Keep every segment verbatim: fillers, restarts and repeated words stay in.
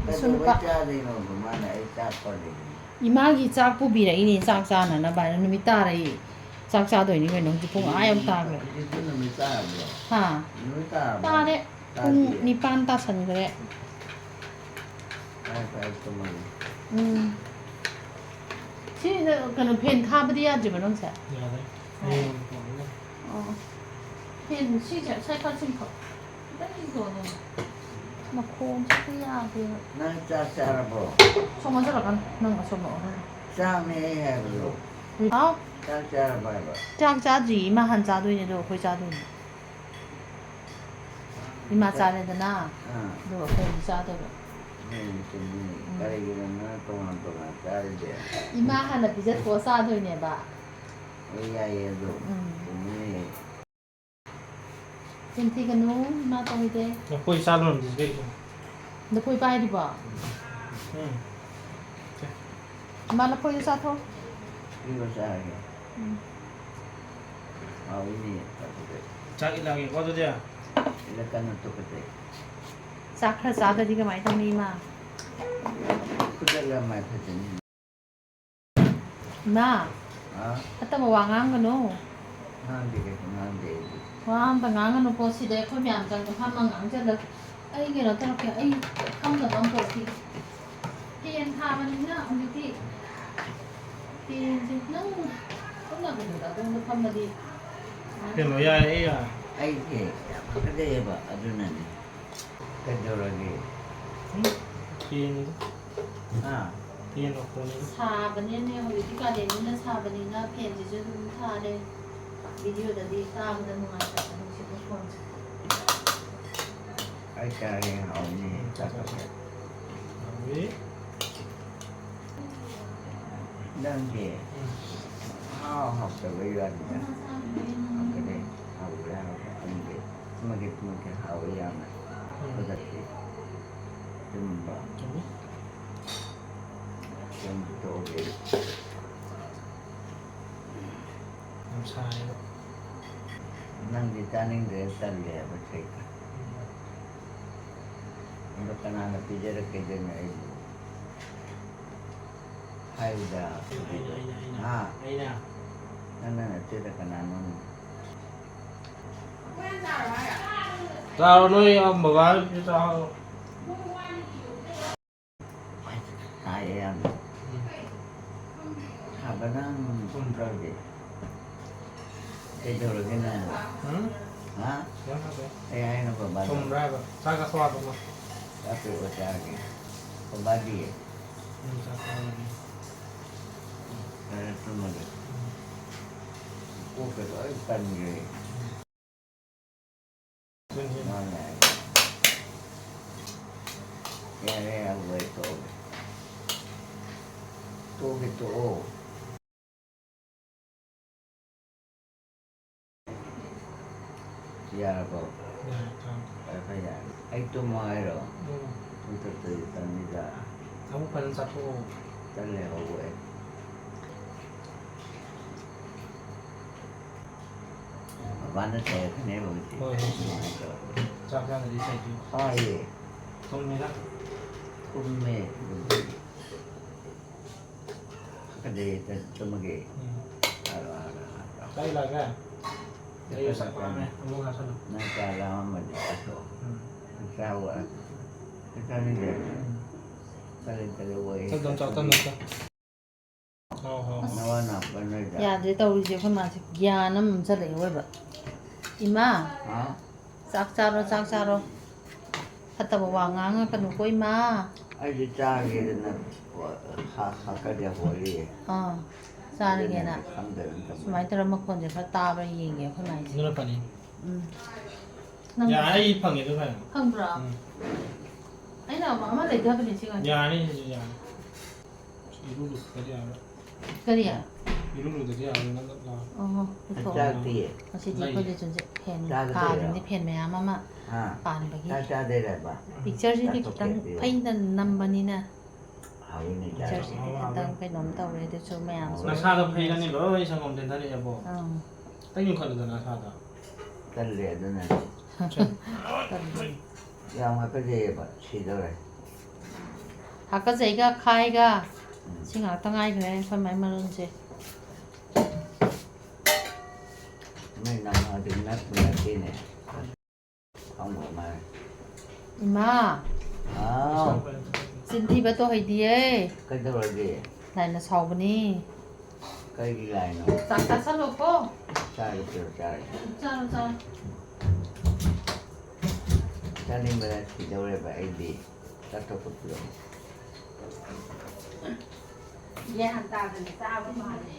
ꯀꯩꯗꯧꯕꯩ ꯅꯨꯄꯥ ꯆꯥꯗꯣꯏꯅꯣꯕ? ꯃꯥꯅ ꯑꯩ ꯆꯥꯛ ꯄꯜꯂꯤꯅꯤ꯫ ꯏꯃꯥꯒꯤ ꯆꯥꯛ ꯄꯨꯕꯤꯔꯛꯏꯅꯦ, ꯆꯥꯛ ꯆꯥꯅꯅꯕ ꯍꯥꯏꯅ꯫ ꯅꯨꯃꯤꯠ ꯇꯥꯔꯛꯏ, ꯆꯥꯛ ꯆꯥꯗꯣꯏꯅꯤ ꯀꯩꯅꯣ꯫ ꯍꯧꯖꯤꯛ ꯄꯨꯡ ꯑꯥ ꯌꯧ ꯇꯥꯈ꯭ꯔꯦ꯫ ꯍꯧꯖꯤꯛꯄꯨ ꯅꯨꯃꯤꯠ ꯇꯥꯔꯕ꯭ꯔꯣ? ꯍꯥ? ꯅꯨꯃꯤꯠ ꯇꯥꯔꯕ꯭ꯔꯣ? ꯇꯥꯔꯦ꯫ ꯄꯨꯡ ꯇꯥꯗꯤꯌꯦ꯫ ꯅꯤꯄꯥꯟ ꯇꯥꯁꯟꯈ꯭ꯔꯦ꯫ ꯐꯔꯦ, ꯐꯔꯦ, ꯇꯨꯝꯃꯒꯦ꯫ ꯎꯝ꯫ ꯁꯤ ꯀꯩꯅꯣ, ꯐꯦꯟ ꯊꯥꯕꯗꯤ ꯌꯥꯗ꯭ꯔꯤꯕ ꯅꯪꯁꯦ? ꯌꯥꯔꯦ꯫ ꯍꯌꯦꯡ ꯇꯧꯔꯒ꯫ ꯑꯣ꯫ ꯐꯦꯟ ꯁꯤꯁꯦ ꯁꯥꯏꯀꯜꯁꯤꯡ ꯈꯛ ꯈꯤꯇꯪ ꯏꯪꯊꯣꯛꯑꯣ ꯅꯪ꯫ ꯃꯈꯣꯟꯁꯤꯗꯤ ꯌꯥꯗꯦꯕ꯫ ꯅꯪ ꯆꯥꯛ ꯆꯥꯔꯕꯣ? ꯁꯣꯝ ꯑꯣꯟꯁꯤꯜꯂꯛꯀꯅꯨ꯫ ꯅꯪ ꯑꯁꯣꯝ ꯑꯣꯟꯁꯤꯜꯂꯛꯑꯣ꯫ ꯆꯥꯛꯅꯦ ꯑꯩ ꯍꯥꯏꯕꯗꯣ꯫ ꯍꯥꯎ? ꯆꯥꯛ ꯆꯥꯔꯕ ꯍꯥꯏꯕ? ꯆꯥꯛ ꯆꯥꯗ꯭ꯔꯤ꯫ ꯏꯃꯥ ꯍꯥꯟ ꯆꯥꯗꯣꯏꯅꯦ, ꯑꯗꯨꯒ ꯑꯩꯈꯣꯏ ꯆꯥꯗꯣꯏꯅꯦ꯫ ꯏꯃꯥ ꯆꯥꯔꯦꯗꯅ, ꯑꯥ꯫ ꯑꯗꯨꯒ ꯑꯩꯈꯣꯏ ꯑꯃꯨꯛ ꯆꯥꯗꯣꯏꯕ꯫ ꯍꯣꯏꯅꯦ, ꯆꯨꯝꯃꯤꯅꯦ꯫ ꯎꯝ꯫ ꯀꯔꯤꯒꯤꯅꯣ ꯅꯪ ꯇꯣꯉꯥꯟ ꯇꯣꯉꯥꯟ ꯆꯥꯔꯤꯁꯦ? ꯏꯃꯥ ꯍꯥꯟꯅ ꯄꯤꯖꯊꯣꯛꯑ ꯆꯥꯗꯣꯏꯅꯦꯕ꯫ ꯍꯣꯏ, ꯌꯥꯏꯌꯦ ꯑꯗꯣ꯫ ꯎꯝ꯫ ꯆꯨꯝꯃꯤꯅꯦ꯫ ꯆꯤꯟ ꯊꯤꯒꯅꯨ, ꯏꯃꯥ ꯇꯧꯔꯤꯗꯦ꯫ ꯂꯐꯣꯏ ꯆꯥ ꯂꯣꯏꯔꯝꯗ꯭ꯔꯤꯁꯦ ꯀꯩꯒꯤꯅꯣ? ꯂꯐꯣꯏ ꯄꯥꯏꯔꯤꯕꯣ? ꯎꯝ꯫ ꯁꯦ꯫ ꯏꯃꯥ, ꯂꯐꯣꯏꯗꯣ ꯆꯥꯊꯣꯛ꯫ ꯁꯤꯒ ꯆꯥꯔꯒꯦ꯫ ꯎꯝ꯫ ꯍꯥꯎꯋꯤꯅꯦ, ꯇꯨꯀꯠꯆꯩ꯫ ꯆꯥꯛ ꯏꯜꯂꯛꯑꯒꯦꯀꯣ ꯑꯗꯨꯗꯤ꯫ ꯏꯜꯂꯛꯀꯅꯨ, ꯇꯨꯀꯠꯆꯩ꯫ ꯆꯥꯛ ꯈꯔ ꯆꯥꯗ꯭ꯔꯗꯤ ꯀꯃꯥꯏꯅ ꯇꯧꯅꯤ, ꯏꯃꯥ? ꯈꯨꯗꯛ ꯂꯝꯃꯥꯏ ꯐꯖꯅꯤ꯫ ꯏꯃꯥ, ꯍꯥ? ꯐꯠꯇꯕ ꯋꯥ ꯉꯥꯡꯒꯅꯨ꯫ ꯉꯥꯡꯗꯦ, ꯀꯩꯁꯨ ꯉꯥꯡꯗꯦ ꯑꯩꯗꯤ꯫ ꯋꯥ ꯑꯝꯇ ꯉꯥꯡꯒꯅꯨꯀꯣ, ꯁꯤꯗ ꯑꯩꯈꯣꯏ ꯃꯌꯥꯝ ꯆꯪꯕ ꯐꯝꯃ ꯉꯥꯡꯁꯤꯜꯂ-, ꯑꯩ ꯀꯩꯅꯣ ꯇꯧꯔꯛꯀꯦ, ꯑꯩ ꯐꯝꯅꯕ ꯑꯃ ꯄꯨꯔꯛꯈꯤꯒꯦ꯫ ꯐꯦꯟ ꯊꯥꯕꯅꯤꯅ ꯍꯧꯖꯤꯛꯇꯤ ꯐꯦꯟꯁꯦ ꯅꯪ ꯐꯝꯅꯕꯗꯨꯗ ꯑꯗꯣꯝꯗ ꯐꯝꯃꯗꯤ꯫ ꯀꯩꯅꯣ ꯌꯥꯏꯌꯦ, ꯌꯥꯏ꯫ ꯑꯩꯁꯦ ꯌꯥꯝ ꯍꯥꯀꯠꯆꯩꯌꯦꯕ, ꯑꯗꯨꯅꯅꯦ꯫ ꯀꯩꯗꯧꯔꯒꯦ? ꯎꯝ? ꯐꯦꯟꯗꯣ꯫ ꯍꯥ? ꯐꯦꯟ ꯃꯈꯣꯟꯗꯣ꯫ ꯁꯥꯕꯅꯦꯅꯦ, ꯍꯧꯖꯤꯛꯇꯤ ꯀꯥꯂꯦꯟꯅꯤꯅ ꯁꯥꯕꯅꯤꯅ ꯐꯦꯟꯁꯤꯁꯨ ꯑꯗꯨꯝ ꯊꯥꯔꯦ꯫ ꯚꯤꯗꯤꯑꯣꯗꯗꯤ ꯇꯥꯕꯗ ꯅꯨꯡꯉꯥꯏꯇꯕ ꯅꯨꯡꯁꯤꯠ ꯃꯈꯣꯟꯁꯦ꯫ ꯑꯩ ꯆꯥꯔꯦ, ꯍꯥꯎꯅꯤ, ꯎꯝ, ꯆꯥꯊꯣꯛꯀꯦ꯫ ꯍꯥꯎꯋꯤ꯫ ꯅꯪꯗꯤ ꯎꯝ꯫ ꯑꯍꯥꯎ ꯍꯥꯎꯇꯕꯩ ꯋꯥꯅꯤꯗ꯫ ꯍꯥꯎꯇꯦ, ꯍꯥꯎꯇꯦ, ꯍꯥꯎꯇꯦ꯫ ꯑꯗꯨꯗꯤ ꯊꯨꯝꯃꯒꯦ, ꯊꯨꯝꯃꯒꯦ, ꯍꯥꯎꯋꯦ ꯌꯥꯝꯅ꯫ ꯎꯝ꯫ ꯈꯨꯗꯛꯀꯤ ꯑꯆꯨꯝꯕ꯫ ꯆꯨꯝꯃꯤ꯫ ꯑꯆꯨꯝꯕ ꯇꯧꯔꯦ꯫ ꯌꯥꯝ ꯁꯥꯏꯌꯦꯕ꯫ ꯅꯪꯗꯤ ꯆꯥꯅꯤꯡꯗ꯭ꯔꯦ, ꯇꯜꯂꯦ ꯍꯥꯏꯕ ꯁꯦꯛꯇ꯫ ꯎꯝ꯫ ꯑꯗꯣ ꯀꯅꯥꯅ ꯄꯤꯖꯔꯛꯀꯗꯣꯏꯅꯣ ꯑꯩꯕꯨ? ꯍꯥꯏꯌꯨꯗ꯫ ꯑꯩꯅ, ꯑꯩꯅ, ꯑꯩꯅ, ꯑꯩꯅ, ꯍꯥ? ꯑꯩꯅ꯫ ꯅꯪꯅ ꯅꯠꯇꯦꯗ, ꯀꯅꯥꯅꯣ? ꯆꯥꯔꯣ, ꯅꯣꯏ ꯕꯕꯥ ꯆꯥꯔꯣ꯫ ꯍꯥꯏꯌꯦ ꯌꯥꯝꯅ꯫ ꯎꯝ꯫ ꯁꯥꯕꯅ ꯊꯨꯝ ꯇꯧꯗꯦ꯫ ꯀꯩꯗꯧꯔꯒꯦ ꯅꯪ? ꯎꯝ? ꯍꯥ? ꯀꯩꯝ ꯇꯧꯗꯦ꯫ ꯀꯩ ꯍꯥꯏꯅꯣ ꯕꯕꯥꯗꯣ? ꯊꯨꯝꯕ꯭ꯔꯥ ꯍꯥꯏꯕ? ꯆꯥꯛ ꯆꯥꯊꯣꯛꯑꯕ ꯑꯃ? ꯆꯥꯛ ꯇꯣꯛꯑ ꯆꯥꯔꯒꯦ꯫ ꯕꯕꯥꯗꯤ? ꯎꯝ, ꯆꯥꯛ ꯆꯥꯔꯕꯅꯤ꯫ ꯐꯔꯦ, ꯇꯨꯝꯃꯒꯦ꯫ ꯎꯝ꯫ ꯀꯣꯛꯀ ꯂꯣꯏ ꯇꯟꯒ꯭ꯔꯦ꯫ ꯎꯝ꯫ ꯃꯥꯅ ꯍꯥꯏ꯫ ꯌꯥꯔꯦ, ꯌꯥꯔꯦ, ꯇꯣꯛꯑꯒꯦ꯫ ꯇꯣꯛꯑꯒꯦ, ꯇꯣꯛꯑꯣ꯫ ꯌꯥꯔꯕꯣ? ꯌꯥꯔꯦ, ꯊꯝꯃꯦ꯫ ꯐꯔꯦ, ꯐꯔꯦ, ꯌꯥꯔꯦ꯫ ꯑꯩ ꯇꯨꯝꯃꯣ ꯍꯥꯏꯔꯣ? ꯎꯝ꯫ ꯄꯨꯡ ꯇꯔꯨꯛꯇꯗꯤ ꯇꯟꯅꯤꯗ꯫ ꯑꯃꯨꯛ ꯐꯖꯅ ꯆꯥꯊꯣꯛꯑꯣ꯫ ꯇꯜꯂꯦ, ꯍꯧꯒꯠꯂꯦ꯫ ꯃꯄꯥꯟꯗ ꯆꯠꯈ꯭ꯔꯅꯦꯕ ꯍꯧꯖꯤꯛ꯫ ꯍꯣꯏ, ꯍꯣꯏ, ꯍꯣꯏ꯫ ꯆꯥꯛ ꯆꯥꯗ꯭ꯔꯗꯤ ꯆꯠꯈꯤꯅꯤ꯫ ꯍꯣꯏ꯫ ꯊꯨꯝꯃꯦꯗ꯫ ꯊꯨꯝꯃꯦ꯫ ꯑꯗꯨꯗꯤ ꯇꯨꯝꯃꯒꯦ꯫ ꯎꯝ꯫ ꯍꯥꯏꯔꯣ, ꯍꯥꯏꯔꯣ, ꯍꯥꯏꯔꯣ꯫ ꯆꯥꯛ ꯏꯜꯂꯛꯑꯒꯦ? ꯑꯩ ꯆꯥꯛ ꯂꯥꯝꯃꯦ꯫ ꯑꯃꯨꯛ ꯆꯥꯁꯜꯂꯨ꯫ ꯅꯪ ꯆꯥꯛ ꯂꯥꯝꯃꯝꯃꯗꯤ ꯆꯥꯊꯣꯛꯑꯣ꯫ ꯎꯝ꯫ ꯆꯥꯛ ꯆꯥꯕ꯫ ꯆꯥꯛ ꯆꯥꯅꯤꯡꯗꯦ? ꯎꯝ꯫ ꯆꯥꯅꯤꯡꯗꯦ, ꯆꯥꯅꯤꯡꯗꯦ꯫ ꯆꯥꯛ ꯇꯞ ꯆꯥꯎ, ꯇꯞꯅ ꯆꯥꯎ꯫ ꯍꯥꯎ, ꯍꯥꯎ꯫ ꯅꯋꯥ ꯅꯄꯥ ꯅꯣꯏꯗ꯫ ꯌꯥꯗ꯭ꯔꯦ ꯇꯧꯔꯤꯁꯦ, ꯑꯩꯈꯣꯏ ꯃꯥꯁꯦ ꯒ꯭ꯌꯥꯟ ꯑꯃ ꯆꯠꯂꯛꯑꯦ ꯑꯣꯏꯕ꯫ ꯏꯃꯥ, ꯍꯥ? ꯆꯥꯛ ꯆꯥꯔꯣ, ꯆꯥꯛ ꯆꯥꯔꯣ꯫ ꯐꯠꯇꯕ ꯋꯥ ꯉꯥꯡꯉꯛꯀꯅꯨꯀꯣ, ꯏꯃꯥ꯫ ꯑꯩꯗꯤ ꯆꯥꯒꯦꯗꯅ ꯍꯥ-, ꯍꯥꯀꯠꯂꯦ ꯍꯣꯠꯂꯤ꯫ ꯑꯥ, ꯆꯥꯔꯒꯦꯅ꯫ ꯑꯗꯨꯅꯅꯦ ꯈꯪꯗꯗꯅ ꯇꯧꯕꯅꯤ꯫ ꯁꯨꯃꯥꯏꯅ ꯇꯧꯔ ꯃꯈꯣꯟꯁꯦ ꯈꯔ ꯇꯥꯕ꯭ꯔꯥ ꯌꯦꯡꯒꯦ ꯑꯩꯈꯣꯏ ꯃꯥꯏꯁꯦ꯫ ꯑꯗꯨꯅ ꯐꯅꯤ꯫ ꯎꯝ꯫ ꯅꯪ ꯌꯥꯔꯦ, ꯑꯩ ꯐꯪꯉꯦ ꯑꯗꯨ ꯐꯔꯦ꯫ ꯐꯪꯕ꯭ꯔꯣ? ꯎꯝ꯫ ꯑꯩꯅ ꯑꯃ, ꯑꯃ ꯂꯩꯊꯕꯅꯦ ꯁꯤꯒ꯫ ꯌꯥꯔꯅꯤ, ꯁꯤꯁꯨ ꯌꯥꯔꯅꯤ꯫ ꯏꯔꯨ ꯂꯨꯊꯣꯛꯇ꯭ꯔꯗꯤ ꯌꯥꯔꯔꯣꯏ꯫ ꯀꯔꯤ? ꯏꯔꯨ ꯂꯨꯗ꯭ꯔꯗꯤ ꯌꯥꯔꯔꯣꯏ, ꯅꯞ ꯅꯞ ꯂꯥꯎꯔꯦ꯫ ꯑꯣꯍꯣ, ꯂꯨꯊꯣꯛꯑꯣ꯫ ꯆꯥꯛꯇꯤ? ꯉꯁꯤꯗꯤ ꯂꯩꯌꯦ꯫ ꯑꯩꯈꯣꯏ ꯂꯩꯇ꯭ꯔꯁꯦ ꯐꯦꯟ ꯆꯥꯗ ꯊꯥꯕꯅꯤꯅ ꯂꯩꯔꯕ? ꯐꯦꯟ ꯃꯌꯥꯝ ꯑꯃ ꯍꯥ? ꯄꯥꯟꯕꯒꯤ꯫ ꯆꯥꯛ ꯆꯥꯗꯣꯏꯔꯕ? ꯄꯤꯛꯆꯔꯁꯤꯗꯤ ꯆꯥꯊꯣꯛꯀꯦ ꯈꯤꯇꯪ ꯑꯗꯨꯗꯤ꯫ ꯐꯩꯅ ꯅꯝꯕꯅꯤꯅ꯫ ꯍꯥꯎꯋꯤꯅꯦ ꯄꯤꯛꯆꯔꯁꯤꯗꯤ ꯆꯥꯛ꯫ ꯈꯤꯇꯪ ꯀꯩꯅꯣꯝ ꯇꯧꯔꯦ, ꯑꯗꯨꯁꯨ ꯃꯌꯥꯝꯁꯨ ꯍꯥꯎꯋꯦ꯫ ꯅꯁꯥꯗꯣ ꯐꯩꯅꯅꯦ ꯂꯣꯏ ꯁꯪꯒꯣꯝ ꯆꯦꯟꯊꯔꯛꯑꯦꯕꯣ꯫ ꯑꯪ꯫ ꯈꯤꯇꯪ ꯌꯨꯡꯈꯠꯂꯨꯗꯅ ꯅꯁꯥꯗꯣ꯫ ꯇꯜꯂꯦ ꯑꯗꯨꯅ꯫ ꯇꯜꯂꯦ꯫ ꯌꯥꯝ ꯍꯥꯀꯠꯆꯩꯌꯦꯕ, ꯁꯤꯗꯧꯔꯦ꯫ ꯍꯥꯀꯠꯆꯩꯒ ꯈꯥꯏꯒ꯫ ꯎꯝ꯫ ꯁꯤ ꯉꯥꯛꯇ ꯉꯥꯏꯈ꯭ꯔꯦ ꯑꯩꯈꯣꯏ ꯃꯥꯏ ꯃꯔꯣꯟꯁꯦ꯫ ꯅꯣꯏ ꯅꯃꯥꯗꯤ ꯅꯛꯄ ꯅꯠꯇꯦꯅꯦ꯫ ꯈꯪꯕ ꯃꯥꯜꯂꯦ꯫ ꯏꯃꯥ꯫ ꯍꯥꯎ꯫ ꯆꯤꯟ ꯊꯤꯕ ꯇꯧꯍꯩꯗꯤꯌꯦ꯫ ꯀꯩꯗꯧꯔꯒꯦ? ꯂꯥꯏꯅ ꯁꯥꯎꯕꯅꯤ꯫ ꯀꯩꯒꯤ ꯂꯥꯏꯅꯣ? ꯆꯥꯛ ꯆꯥꯁꯜꯂꯣꯀꯣ꯫ ꯆꯥꯔꯒꯦ, ꯄꯤꯔꯣ, ꯆꯥꯔꯒꯦ꯫ ꯆꯥꯔꯣ, ꯆꯥꯔꯣ꯫ ꯆꯥꯅꯤꯡꯕꯅ ꯁꯤꯗꯧꯔꯦꯕ ꯑꯩꯗꯤ꯫ ꯆꯥꯊꯣꯛꯄ ꯄꯤꯔꯣ꯫ ꯒ꯭ꯌꯥꯟ ꯇꯥꯗꯅ ꯆꯥꯕ ꯃꯥꯜꯂꯦ꯫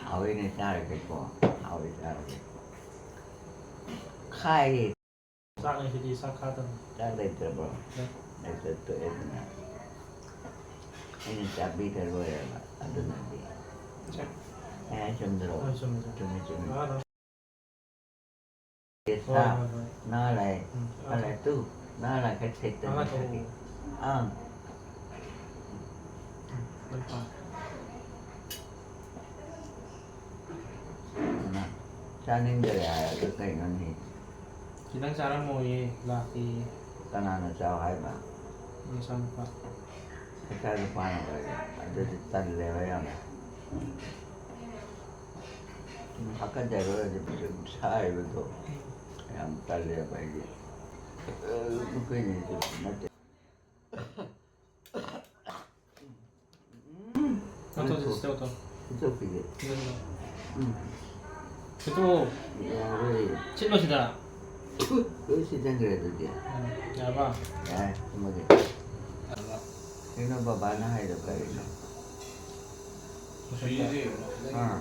ꯍꯥꯎꯋꯤꯅꯦ, ꯆꯥꯔꯒꯦꯀꯣ꯫ ꯍꯥꯎꯋꯤ, ꯆꯥꯔꯒꯦ꯫ ꯈꯥꯏꯔꯦ꯫ ꯆꯥꯛ ꯉꯁꯤꯗꯤ ꯆꯥꯛ ꯈꯥꯗꯕꯅꯤ꯫ ꯆꯥꯛ ꯂꯩꯇ꯭ꯔꯕ꯭ꯔꯣ? ꯂꯩ꯫ ꯂꯩꯇ꯭ꯔ ꯇꯣꯛꯑꯦꯗꯅ꯫ ꯑꯩꯅ ꯆꯥꯕꯤꯗ ꯂꯣꯏꯔꯦꯕ, ꯑꯗꯨꯅꯗꯤ꯫ ꯆꯥꯛ꯫ ꯑꯩ ꯍꯥꯏ ꯆꯨꯝꯗ꯭ꯔꯣ? ꯍꯣꯏ, ꯆꯨꯝꯃꯦ, ꯆꯨꯝꯃꯦ꯫ ꯆꯨꯝꯃꯦ, ꯆꯨꯝꯃꯦ꯫ ꯂꯥꯛꯑꯣ, ꯂꯥꯛꯑꯣ꯫ ꯍꯣꯏ, ꯍꯣꯏ, ꯍꯣꯏ꯫ ꯅꯥ ꯂꯥꯏ꯫ ꯎꯝ, ꯅꯥ ꯂꯥꯏ ꯇꯨ꯫ ꯅꯥ ꯂꯥꯏ ꯈꯔ ꯊꯦꯛꯇꯅ ꯅꯥ ꯂꯥꯏ ꯁꯛꯀꯦ꯫ ꯇꯧ꯫ ꯑꯪ꯫ ꯎꯝ, ꯂꯣꯏ ꯄꯥ꯫ ꯑꯗꯨꯅ ꯆꯥꯅꯤꯡꯗꯔꯦ ꯍꯥꯏꯔꯒ ꯀꯩꯅꯣꯅꯦ? ꯈꯤꯇꯪ ꯆꯥꯔꯝꯃꯣꯌꯦ, ꯂꯥꯛꯀꯦꯌꯦ꯫ ꯀꯅꯥꯅ ꯆꯥꯎ ꯍꯥꯏꯕ? ꯅꯆꯥꯅꯨꯄꯥ꯫ ꯅꯆꯥꯅꯨꯄꯥꯅ ꯑꯣꯏꯔꯦ꯫ ꯑꯗꯨꯗꯤ ꯇꯜꯂꯦꯕ ꯌꯥꯝꯅ꯫ ꯁꯨꯝ ꯍꯥꯀꯠꯆꯔꯒꯗꯤ ꯁꯨꯝ ꯁꯥꯏꯕꯗꯣ ꯌꯥꯝ ꯇꯜꯂꯦꯕ ꯑꯩꯗꯤ꯫ ꯑ, ꯅꯨꯄꯤꯅꯤꯁꯨ ꯅꯠꯇꯦ꯫ ꯎꯝ꯫ ꯂꯧꯊꯣꯛ, ꯁꯤ ꯂꯧꯊꯣꯛ꯫ ꯂꯧꯊꯣꯛꯄꯤꯒꯦ꯫ ꯁꯤ ꯂꯧꯊꯣꯛ꯫ ꯎꯝ꯫ ꯂꯧꯊꯣꯛꯑꯣ꯫ ꯌꯥꯔꯣꯏ꯫ ꯁꯤꯠꯂꯣ ꯁꯤꯗ꯫ ꯂꯣꯏ ꯁꯤꯠꯆꯟꯈ꯭ꯔꯦ ꯑꯗꯨꯗꯤ꯫ ꯎꯝ, ꯌꯥꯔꯕ? ꯌꯥꯔꯦ, ꯊꯝꯃꯒꯦ꯫ ꯌꯥꯔꯕ? ꯀꯩꯅꯣ ꯕꯕꯥꯅ ꯍꯥꯏꯗꯣ ꯀꯔꯤꯅꯣ? ꯃꯊꯛꯇ꯫ ꯑꯥ꯫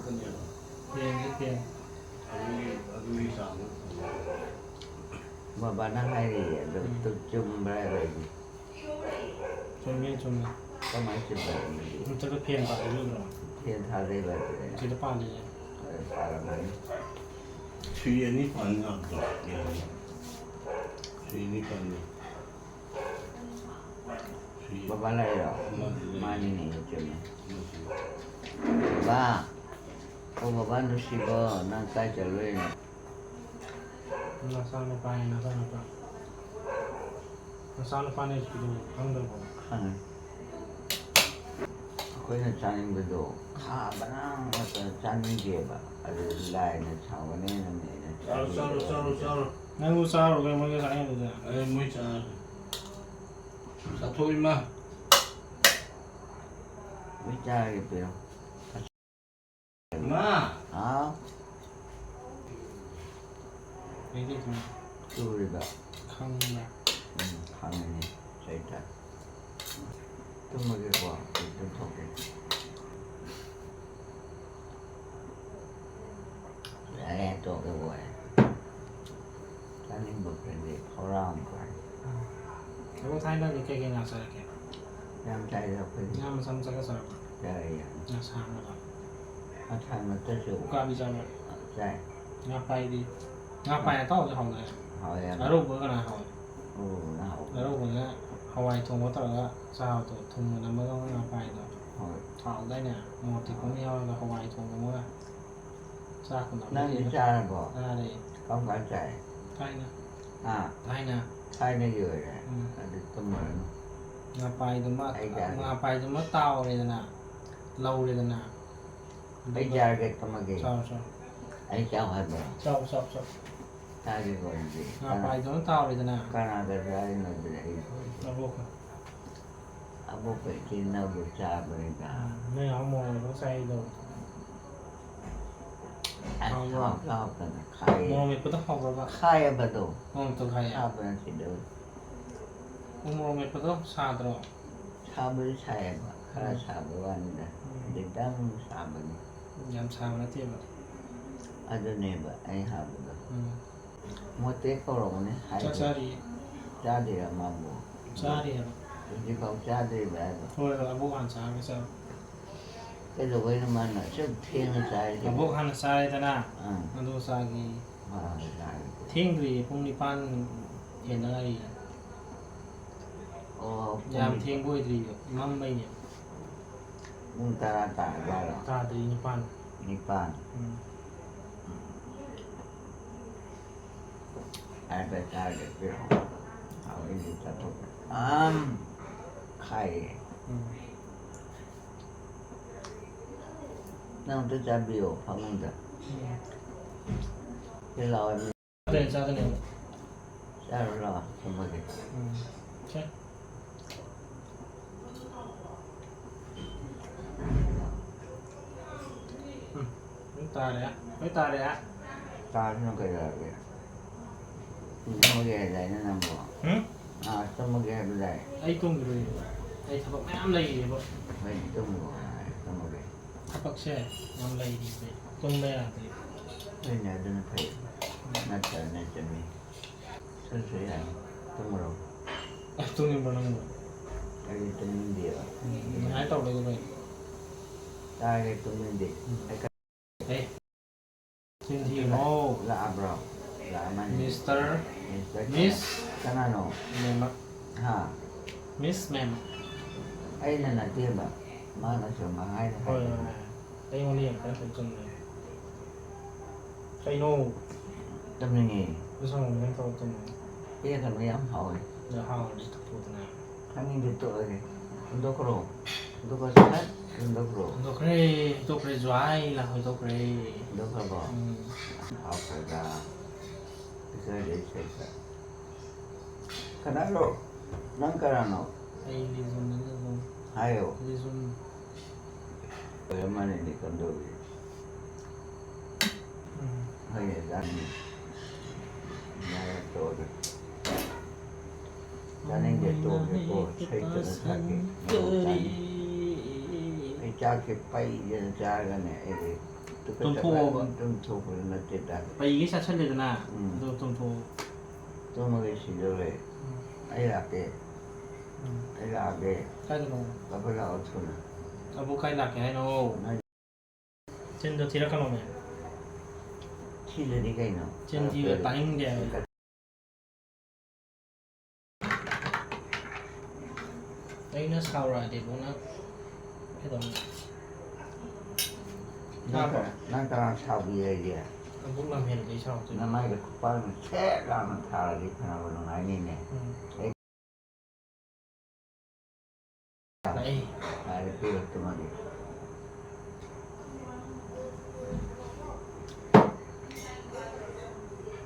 ꯐꯦꯟꯁꯦ ꯐꯦꯟ꯫ ꯑꯗꯨꯒꯤ, ꯑꯗꯨꯒꯤ ꯆꯥꯡꯗꯣ꯫ ꯕꯕꯥꯅ ꯍꯥꯏꯔꯤꯌꯦ, ꯑꯗꯨ ꯎꯝ꯫ ꯆꯨꯝꯕ꯭ꯔꯥ ꯍꯥꯏꯕ ꯑꯩꯗꯤ꯫ ꯆꯨꯝꯃꯦ, ꯆꯨꯝꯃꯦ꯫ ꯀꯃꯥꯏꯅ ꯆꯨꯝꯕ ꯑꯗꯨꯗꯤ? ꯃꯊꯛꯇ ꯐꯦꯟ ꯄꯥꯜꯂꯤꯕ ꯎꯗ꯭ꯔꯣ? ꯐꯦꯟ ꯊꯥꯗꯩꯕ ꯑꯗꯨꯗꯤ꯫ ꯁꯤꯗ ꯄꯥꯜꯂꯤꯁꯦ꯫ ꯑꯗꯨ ꯄꯥꯜꯂꯝꯃꯅꯤ꯫ ꯁꯨꯏ ꯑꯅꯤ ꯄꯥꯟ ꯌꯥꯗ꯭ꯔꯣ? ꯌꯥꯅꯤ꯫ ꯁꯨꯏ ꯑꯅꯤ ꯄꯥꯟ ꯌꯥꯏ꯫ ꯁꯨꯏ ꯕꯕꯥ ꯂꯥꯛꯏꯔꯣ? ꯑꯃꯗꯤ ꯂꯩ꯫ ꯃꯥꯅꯤꯅꯦ, ꯆꯨꯝꯃꯦ꯫ ꯑꯃꯗꯤ ꯂꯩ꯫ ꯕꯕꯥ! ꯑꯣ, ꯕꯕꯥ ꯅꯨꯡꯁꯤꯕꯣ, ꯅꯪ ꯀꯥꯏ ꯆꯠꯂꯨꯏꯅꯣ? ꯅꯆꯥꯅꯨꯄꯥꯅꯦ, ꯅꯆꯥꯅꯨꯄꯥ꯫ ꯅꯆꯥꯅꯨꯄꯥꯅꯦ ꯍꯧꯖꯤꯛꯀꯤꯗꯣ ꯈꯪꯗ꯭ꯔꯕꯣ? ꯈꯪꯉꯦ꯫ ꯑꯩꯈꯣꯏꯅ ꯆꯥꯅꯤꯡꯕꯗꯣ ꯈꯥꯕꯅ ꯑꯃꯠꯇ ꯆꯥꯅꯤꯡꯗꯦꯕ꯫ ꯑꯗꯨ ꯂꯥꯏꯅ ꯁꯥꯎꯒꯅꯦꯅꯅꯦ ꯑꯩꯅ ꯆꯥꯔꯣ, ꯆꯥꯔꯣ, ꯆꯥꯔꯣ, ꯆꯥꯕꯤꯗꯕ꯫ ꯆꯥꯔꯣ꯫ ꯅꯪꯁꯨ ꯆꯥꯔꯨꯔꯣ ꯀꯩꯅꯣ, ꯃꯣꯏꯒ ꯆꯥꯅꯤꯡꯉꯗꯤ꯫ ꯑꯦ, ꯃꯣꯏ ꯆꯥꯔꯣ꯫ ꯆꯥꯊꯣꯛ, ꯏꯃꯥ꯫ ꯂꯣꯏ ꯆꯥꯔꯒꯦ, ꯄꯤꯔꯣ꯫ ꯏꯃꯥ! ꯍꯥꯎ? ꯀꯩꯗꯧꯗꯣꯏꯅꯣ? ꯇꯨꯔꯤꯕ꯫ ꯈꯪꯕ꯭ꯔꯥ? ꯎꯝ, ꯈꯪꯉꯤꯅꯦ꯫ ꯆꯩꯇ꯫ ꯇꯨꯝꯃꯒꯦꯀꯣ, ꯑꯩ ꯇꯨꯝꯊꯣꯛꯀꯦ꯫ ꯌꯥꯔꯦ, ꯇꯣꯛꯑꯦ, ꯋꯥꯔꯦ꯫ ꯆꯥꯅꯤꯡꯕ ꯈꯔꯗꯤ ꯐꯧꯔꯥ ꯑꯃ ꯀꯥꯏ꯫ ꯎꯝ꯫ ꯅꯕꯨꯡ ꯊꯥꯏꯅꯗꯤ ꯀꯩꯀꯩ ꯉꯥ ꯆꯥꯔꯛꯀꯦ? ꯌꯥꯝ ꯆꯥꯏꯗ ꯑꯩꯈꯣꯏꯗꯤ꯫ ꯉꯥ ꯃꯆꯥ ꯃꯆꯥꯒ ꯆꯥꯔꯛꯄ꯭ꯔꯥ? ꯆꯥꯏ ꯌꯥꯝ꯫ ꯉꯥ ꯁꯥꯡꯕꯗꯣ? ꯉꯥ ꯁꯥꯡꯕ ꯅꯠꯇ꯭ꯔꯁꯨ꯫ ꯎꯀꯥꯕꯤ ꯆꯥꯕ꯭ꯔꯥ? ꯆꯥꯏ꯫ ꯉꯥ ꯄꯥꯏꯗꯤ? ꯉꯥ ꯄꯥꯏ ꯑꯇꯥꯎꯕꯁꯨ ꯍꯥꯎꯗꯥꯏꯅꯦ? ꯍꯥꯎꯋꯦ ꯌꯥꯝꯅ꯫ ꯑꯔꯧꯕ ꯀꯅꯥ ꯍꯥꯎꯏ? ꯑꯔꯧꯕꯅ ꯍꯥꯎꯕꯅꯦ꯫ ꯑꯔꯧꯕꯅ ꯍꯋꯥꯏ ꯊꯣꯡꯕ ꯇꯧꯔꯒ ꯆꯥꯕꯗꯣ, ꯊꯨꯝꯒ ꯅꯝꯃꯒ ꯉꯥ ꯄꯥꯏꯗꯣ꯫ ꯍꯣꯏ꯫ ꯍꯥꯎꯗꯥꯏꯅꯦ? ꯃꯣꯔꯣꯛ ꯑꯇꯦꯛꯄ ꯑꯃ ꯌꯥꯎꯔꯒ ꯍꯋꯥꯏ ꯊꯣꯡꯕ ꯑꯃꯒ꯫ ꯆꯥꯛꯀ ꯅꯪꯗꯤ ꯅꯝꯃꯒ꯫ ꯆꯥꯔꯕꯣ? ꯆꯥꯔꯦ꯫ ꯀꯔꯝ ꯀꯥꯟ ꯆꯥꯏ? ꯊꯥꯏꯅ꯫ ꯍꯥ? ꯊꯥꯏꯅ꯫ ꯊꯥꯏꯅꯒꯤ ꯑꯣꯏꯔꯦ? ꯎꯝ꯫ ꯑꯗꯨ ꯇꯨꯝꯃꯨꯔꯅꯨ꯫ ꯉꯥꯄꯥꯏꯗꯨꯃ, ꯑꯩ ꯆꯥꯒꯦ꯫ ꯉꯥꯄꯥꯏꯗꯨꯃ ꯇꯥꯎꯔꯦꯗꯅ, ꯂꯧꯔꯦꯗꯅ꯫ ꯑꯩ ꯑꯗꯨꯒ ꯆꯥꯔꯒꯦ, ꯇꯨꯝꯃꯒꯦ꯫ ꯆꯥꯎ, ꯆꯥꯎ꯫ ꯑꯩ ꯆꯥꯎ ꯍꯥꯏꯕ꯭ꯔꯣ? ꯆꯥꯎ, ꯆꯥꯎ, ꯆꯥꯎ꯫ ꯆꯥꯒꯦꯀꯣ ꯑꯗꯨꯗꯤ꯫ ꯉꯥꯄꯥꯏꯗꯨꯃ ꯇꯥꯎꯔꯦꯗꯅ꯫ ꯀꯅꯥꯒ ꯆꯥꯔꯤꯅꯣ ꯑꯗꯨꯗꯤ ꯑꯩ? ꯑꯕꯣꯛꯀ꯫ ꯑꯕꯣꯛꯀ ꯏꯆꯤꯟ ꯏꯅꯥꯎꯗꯣ ꯆꯥꯕꯅꯤꯗ꯫ ꯎꯝ, ꯅꯣꯏ ꯅꯍꯥꯟ ꯃꯣꯔꯣꯛ ꯃꯦꯠꯄ ꯆꯥꯏꯗꯣ꯫ ꯑꯁ, ꯍꯥꯎꯕ꯭ꯔꯣ? ꯍꯥꯎꯇ ꯍꯥꯎꯇꯅ ꯈꯥꯏꯌꯦ꯫ ꯃꯣꯔꯣꯛ ꯃꯦꯠꯄꯗꯣ ꯍꯥꯎꯕ꯭ꯔꯕ? ꯈꯥꯏꯌꯦꯕꯗꯣ꯫ ꯃꯣꯔꯣꯛ ꯃꯦꯠꯄꯗꯣ ꯈꯥꯏꯌꯦ? ꯈꯥꯕ ꯅꯠꯇꯦꯗ꯫ ꯎ ꯃꯣꯔꯣꯛ ꯃꯦꯠꯄꯗꯣ ꯁꯥꯗ꯭ꯔꯣ? ꯁꯥꯕꯨꯗꯤ ꯁꯥꯏꯌꯦꯕ, ꯈꯔ ꯎꯝ꯫ ꯁꯥꯕꯩ ꯋꯥꯅꯤꯗ꯫ ꯎꯝ꯫ ꯈꯤꯇꯪ ꯁꯥꯕꯅꯤ꯫ ꯌꯥꯝ ꯁꯥꯕ ꯅꯠꯇꯦꯕ꯫ ꯑꯗꯨꯅꯦꯕ ꯑꯩ ꯍꯥꯏꯕꯗꯣ꯫ ꯎꯝ꯫ ꯃꯣꯇꯦ ꯀꯧꯔꯝꯒꯅꯤ ꯍꯥꯏꯗꯤ꯫ ꯆꯥꯛ ꯆꯥꯔꯤꯌꯦ꯫ ꯆꯥꯗ꯭ꯔꯤꯔ ꯃꯥꯕꯨ? ꯆꯥꯔꯤ ꯍꯥꯏꯕ꯫ ꯍꯧꯖꯤꯛꯐꯥꯎ ꯆꯥꯗ꯭ꯔꯤꯕ꯭ꯔꯥ ꯍꯥꯏꯕ? ꯍꯣꯏ, ꯍꯣꯏ, ꯑꯕꯣꯛ ꯍꯥꯟꯅ ꯆꯥꯔꯒ ꯆꯥꯔꯣ꯫ ꯀꯩꯗꯧꯕꯩꯅꯣ ꯃꯥꯅ ꯑꯁꯨꯛ ꯊꯦꯡꯅ ꯆꯥꯔꯤꯁꯤꯕꯣ? ꯑꯕꯣꯛ ꯍꯥꯟꯅ ꯆꯥꯔꯦꯗꯅ, ꯑꯥ꯫ ꯑꯗꯨꯒ ꯆꯥꯒꯦ꯫ ꯍꯣꯏ, ꯍꯣꯏ, ꯆꯥꯔꯒꯦ꯫ ꯊꯦꯡꯗ꯭ꯔꯤꯌꯦ, ꯄꯨꯡ ꯅꯤꯄꯥꯟ ꯍꯦꯟꯗ ꯉꯥꯏꯔꯤꯌꯦ꯫ ꯑꯣ, ꯌꯥꯝ ꯄꯨꯡ ꯊꯦꯡꯕ ꯑꯣꯏꯗ꯭ꯔꯤꯕ, ꯃꯝꯕꯩꯅꯦ꯫ ꯄꯨꯡ ꯇꯔꯥ ꯇꯥꯔꯖꯥꯠꯂꯣ? ꯇꯥꯗ꯭ꯔꯤ, ꯅꯤꯄꯥꯟ꯫ ꯅꯤꯄꯥꯟ꯫ ꯎꯝ꯫ ꯎꯝ꯫ ꯍꯥꯏꯕ ꯇꯥꯔꯒꯗꯤ ꯄꯤꯔꯛꯑꯣ꯫ ꯍꯥꯎꯏꯅꯦ ꯆꯥꯊꯣꯛꯄ꯫ ꯑꯝ ꯈꯥꯏꯌꯦ꯫ ꯎꯝ꯫ ꯅꯪ ꯑꯝꯇ ꯆꯥꯕꯤꯌꯣ ꯐꯃꯨꯡꯗ꯫ ꯎꯝ꯫ ꯁꯤ ꯂꯥꯛꯑꯣ꯫ ꯆꯥꯗꯣꯏꯅꯦ, ꯆꯥꯗꯣꯏꯅꯦ꯫ ꯆꯥꯔꯨꯔꯣ ꯊꯝꯃꯒꯦ꯫ ꯎꯝ꯫ ꯁꯦ꯫ ꯎꯝ꯫ ꯂꯣꯏ ꯇꯥꯔꯦ꯫ ꯂꯣꯏ ꯇꯥꯔꯦ꯫ ꯆꯥꯁꯤꯅ ꯀꯩꯗꯧꯔꯒꯦ? ꯇꯨꯝꯃꯒꯦ ꯍꯥꯏꯗꯥꯏꯅꯦ ꯅꯪꯕꯣ? ꯍꯨꯝ? ꯑꯥ, ꯇꯨꯝꯃꯒꯦ ꯍꯥꯏꯕꯗꯥꯏ? ꯑꯩ ꯇꯨꯝꯈꯤꯔꯣꯏꯌꯦ꯫ ꯑꯩ ꯊꯕꯛ ꯃꯌꯥꯝ ꯂꯩꯔꯤꯑꯕ꯫ ꯍꯣꯏ, ꯇꯨꯝꯃꯣ ꯍꯥꯏ, ꯇꯨꯝꯃꯒꯦ꯫ ꯊꯕꯛꯁꯦ ꯌꯥꯝ ꯂꯩꯔꯤꯕ꯫ ꯇꯨꯝꯕ ꯌꯥꯗ꯭ꯔꯤ꯫ ꯍꯣꯏꯅꯦ, ꯑꯗꯨꯅ ꯐꯩ꯫ ꯎꯝ꯫ ꯅꯠꯇ꯭ꯔ ꯅꯠꯇ꯭ꯔ ꯃꯤ꯫ ꯁꯠ ꯁꯠ ꯌꯥꯏ꯫ ꯇꯨꯝꯃꯨꯔꯣ꯫ ꯑꯁ, ꯇꯨꯝꯅꯤꯡꯕ꯭ꯔꯣ ꯅꯪꯕꯨ? ꯑꯩꯗꯤ ꯇꯨꯝꯅꯤꯡꯗꯦꯕ꯫ ꯎꯝ, ꯑꯗꯨꯃꯥꯏꯅ ꯇꯧꯔꯒ ꯂꯩ꯫ ꯇꯥꯔꯦ, ꯇꯨꯝꯅꯤꯡꯗꯦ꯫ ꯎꯝ꯫ ꯑꯩ ꯀ- ꯑꯦ꯫ ꯆꯤꯟ ꯊꯤꯒꯅꯣ꯫ ꯂꯥꯛꯑꯕ꯭ꯔꯣ? ꯂꯥꯛꯑꯃꯅꯤ꯫ ꯃꯤꯁꯇꯔ, ꯃꯤꯁꯇꯔ ꯃꯤꯁ ꯀꯅꯥ-, ꯀꯅꯥꯅꯣ? ꯃꯦꯝꯃ꯫ ꯍꯥ? ꯃꯤꯁ ꯃꯦꯝꯃ꯫ ꯑꯩꯅ ꯅꯠꯇꯦꯕ, ꯃꯥꯅ ꯁꯨꯝ ꯍꯥꯏꯅ ꯍꯣꯏ, ꯍꯣꯏ, ꯍꯥꯏꯕꯅꯤ꯫ ꯍꯣꯏ꯫ ꯑꯩꯉꯣꯟꯗ ꯌꯦꯡꯉꯛꯀꯅꯨ, ꯀꯩꯅꯣ ꯆꯨꯝꯅ꯫ ꯀꯩꯅꯣ? ꯇꯨꯝꯅꯤꯡꯉꯦ꯫ ꯏꯁꯥ ꯉꯝꯗꯅ ꯇꯧꯔ ꯇꯨꯝꯃꯣ꯫ ꯄꯤꯔꯛꯀꯅꯨ, ꯌꯥꯝ ꯍꯥꯎꯋꯦ꯫ ꯑꯗꯣ ꯍꯥꯎꯔꯗꯤ ꯊꯛꯄꯗꯅ꯫ ꯈꯪꯅꯤꯡꯗꯦ, ꯇꯣꯛꯑꯒꯦ꯫ ꯍꯨꯟꯗꯣꯛꯈ꯭ꯔꯣ꯫ ꯍꯨꯟꯗꯣꯛꯈ꯭ꯔꯣ, ꯁꯠ ꯍꯨꯟꯗꯣꯛꯈ꯭ꯔꯣ꯫ ꯍꯨꯟꯗꯣꯛꯈ꯭ꯔꯦ, ꯍꯨꯟꯗꯣꯛꯈ꯭ꯔꯦ, ꯖ꯭ꯋꯥꯏ ꯂꯥꯎ ꯍꯨꯟꯗꯣꯛꯈ꯭ꯔꯦ꯫ ꯍꯨꯟꯗꯣꯛꯈ꯭ꯔꯕꯣ? ꯎꯝ꯫ ꯍꯥꯎꯈ꯭ꯔꯦꯗ꯫ ꯄꯤꯖꯔꯦ ꯏꯁꯩꯗ꯫ ꯀꯅꯥꯅꯣ? ꯅꯪ ꯀꯅꯥꯅꯣ? ꯑꯩ ꯂꯤꯖꯣꯟꯅꯤ, ꯂꯤꯖꯣꯟ꯫ ꯍꯥꯏꯌꯣ꯫ ꯂꯤꯖꯣꯟ꯫ ꯑꯣꯏꯔ ꯃꯥꯜꯂꯦꯅꯦ ꯀꯝꯗꯧꯔꯤ? ꯎꯝ꯫ ꯍꯣꯏꯅꯦ, ꯆꯥꯅꯤꯡꯉꯦ꯫ ꯌꯥꯔꯦ, ꯇꯣꯛꯑꯒꯦ꯫ ꯆꯥꯅꯤꯡꯗꯦ, ꯇꯣꯛꯑꯒꯦ, ꯇꯣꯛꯑꯒꯦ꯫ ꯏꯁꯩ ꯇꯞꯅ ꯁꯛꯀꯦ꯫ ꯀꯔꯤ? ꯑꯩ ꯆꯥꯛꯁꯦ ꯄꯩꯗꯅ ꯆꯥꯔꯒꯅꯦ, ꯑꯩꯗꯤ ꯇꯨꯝꯊꯣꯛꯑꯣꯕ꯫ ꯇꯨꯝꯊꯣꯛꯄꯗꯨ ꯅꯠꯇꯦꯗ꯫ ꯄꯩꯒꯩ ꯆꯥꯁꯜꯂꯦꯗꯅ, ꯎꯝ꯫ ꯑꯗꯨꯒ ꯇꯨꯝꯊꯣꯛꯑꯣ꯫ ꯇꯨꯝꯃꯒꯦ ꯁꯤꯗꯧꯔꯦ꯫ ꯎꯝ꯫ ꯑꯩ ꯂꯥꯛꯀꯦ꯫ ꯎꯝ꯫ ꯑꯩ ꯂꯥꯛꯑꯒꯦ꯫ ꯀꯥꯏꯗꯅꯣ? ꯀꯥꯄ ꯂꯥꯛꯑꯣ ꯊꯨꯅ꯫ ꯑꯕꯣꯛ ꯀꯥꯏ ꯂꯥꯛꯀꯦ ꯍꯥꯏꯅꯣ? ꯅꯪ ꯆꯤꯟꯗꯣ ꯊꯤꯔꯛꯀꯅꯣꯃꯦ꯫ ꯊꯤꯗ꯭ꯔꯗꯤ ꯀꯩꯅꯣ? ꯆꯤꯟ ꯊꯤꯕ ꯇꯥꯅꯤꯡꯗꯦ ꯍꯥꯏꯕ꯫ ꯑꯩꯅ ꯁꯥꯎꯔꯛꯑꯗꯤꯕꯣ ꯅꯪ ꯀꯩꯗꯧꯅꯤ? ꯅꯪ ꯇꯥꯕ꯭ꯔꯣ? ꯀꯅꯥ-, ꯅꯪ ꯀꯅꯥ ꯁꯥꯎꯕꯤ ꯍꯥꯏꯒꯦ? ꯅꯕꯨꯛ ꯂꯝꯍꯦꯜꯂꯗꯤ ꯁꯥꯎꯗꯣꯏꯅꯤ꯫ ꯅꯃꯥꯏꯗ ꯈꯨꯄꯥꯛꯅ ꯁꯦꯠ ꯂꯥꯎꯅ ꯊꯥꯔꯗꯤ ꯐꯅꯕ ꯅꯨꯡꯉꯥꯏꯅꯤꯅꯦ꯫ ꯎꯝ꯫ ꯑꯩ ꯂꯥꯛꯑꯦ꯫ ꯂꯥꯛꯑꯦ, ꯄꯤꯔꯣ ꯇꯨꯝꯃꯒꯦ꯫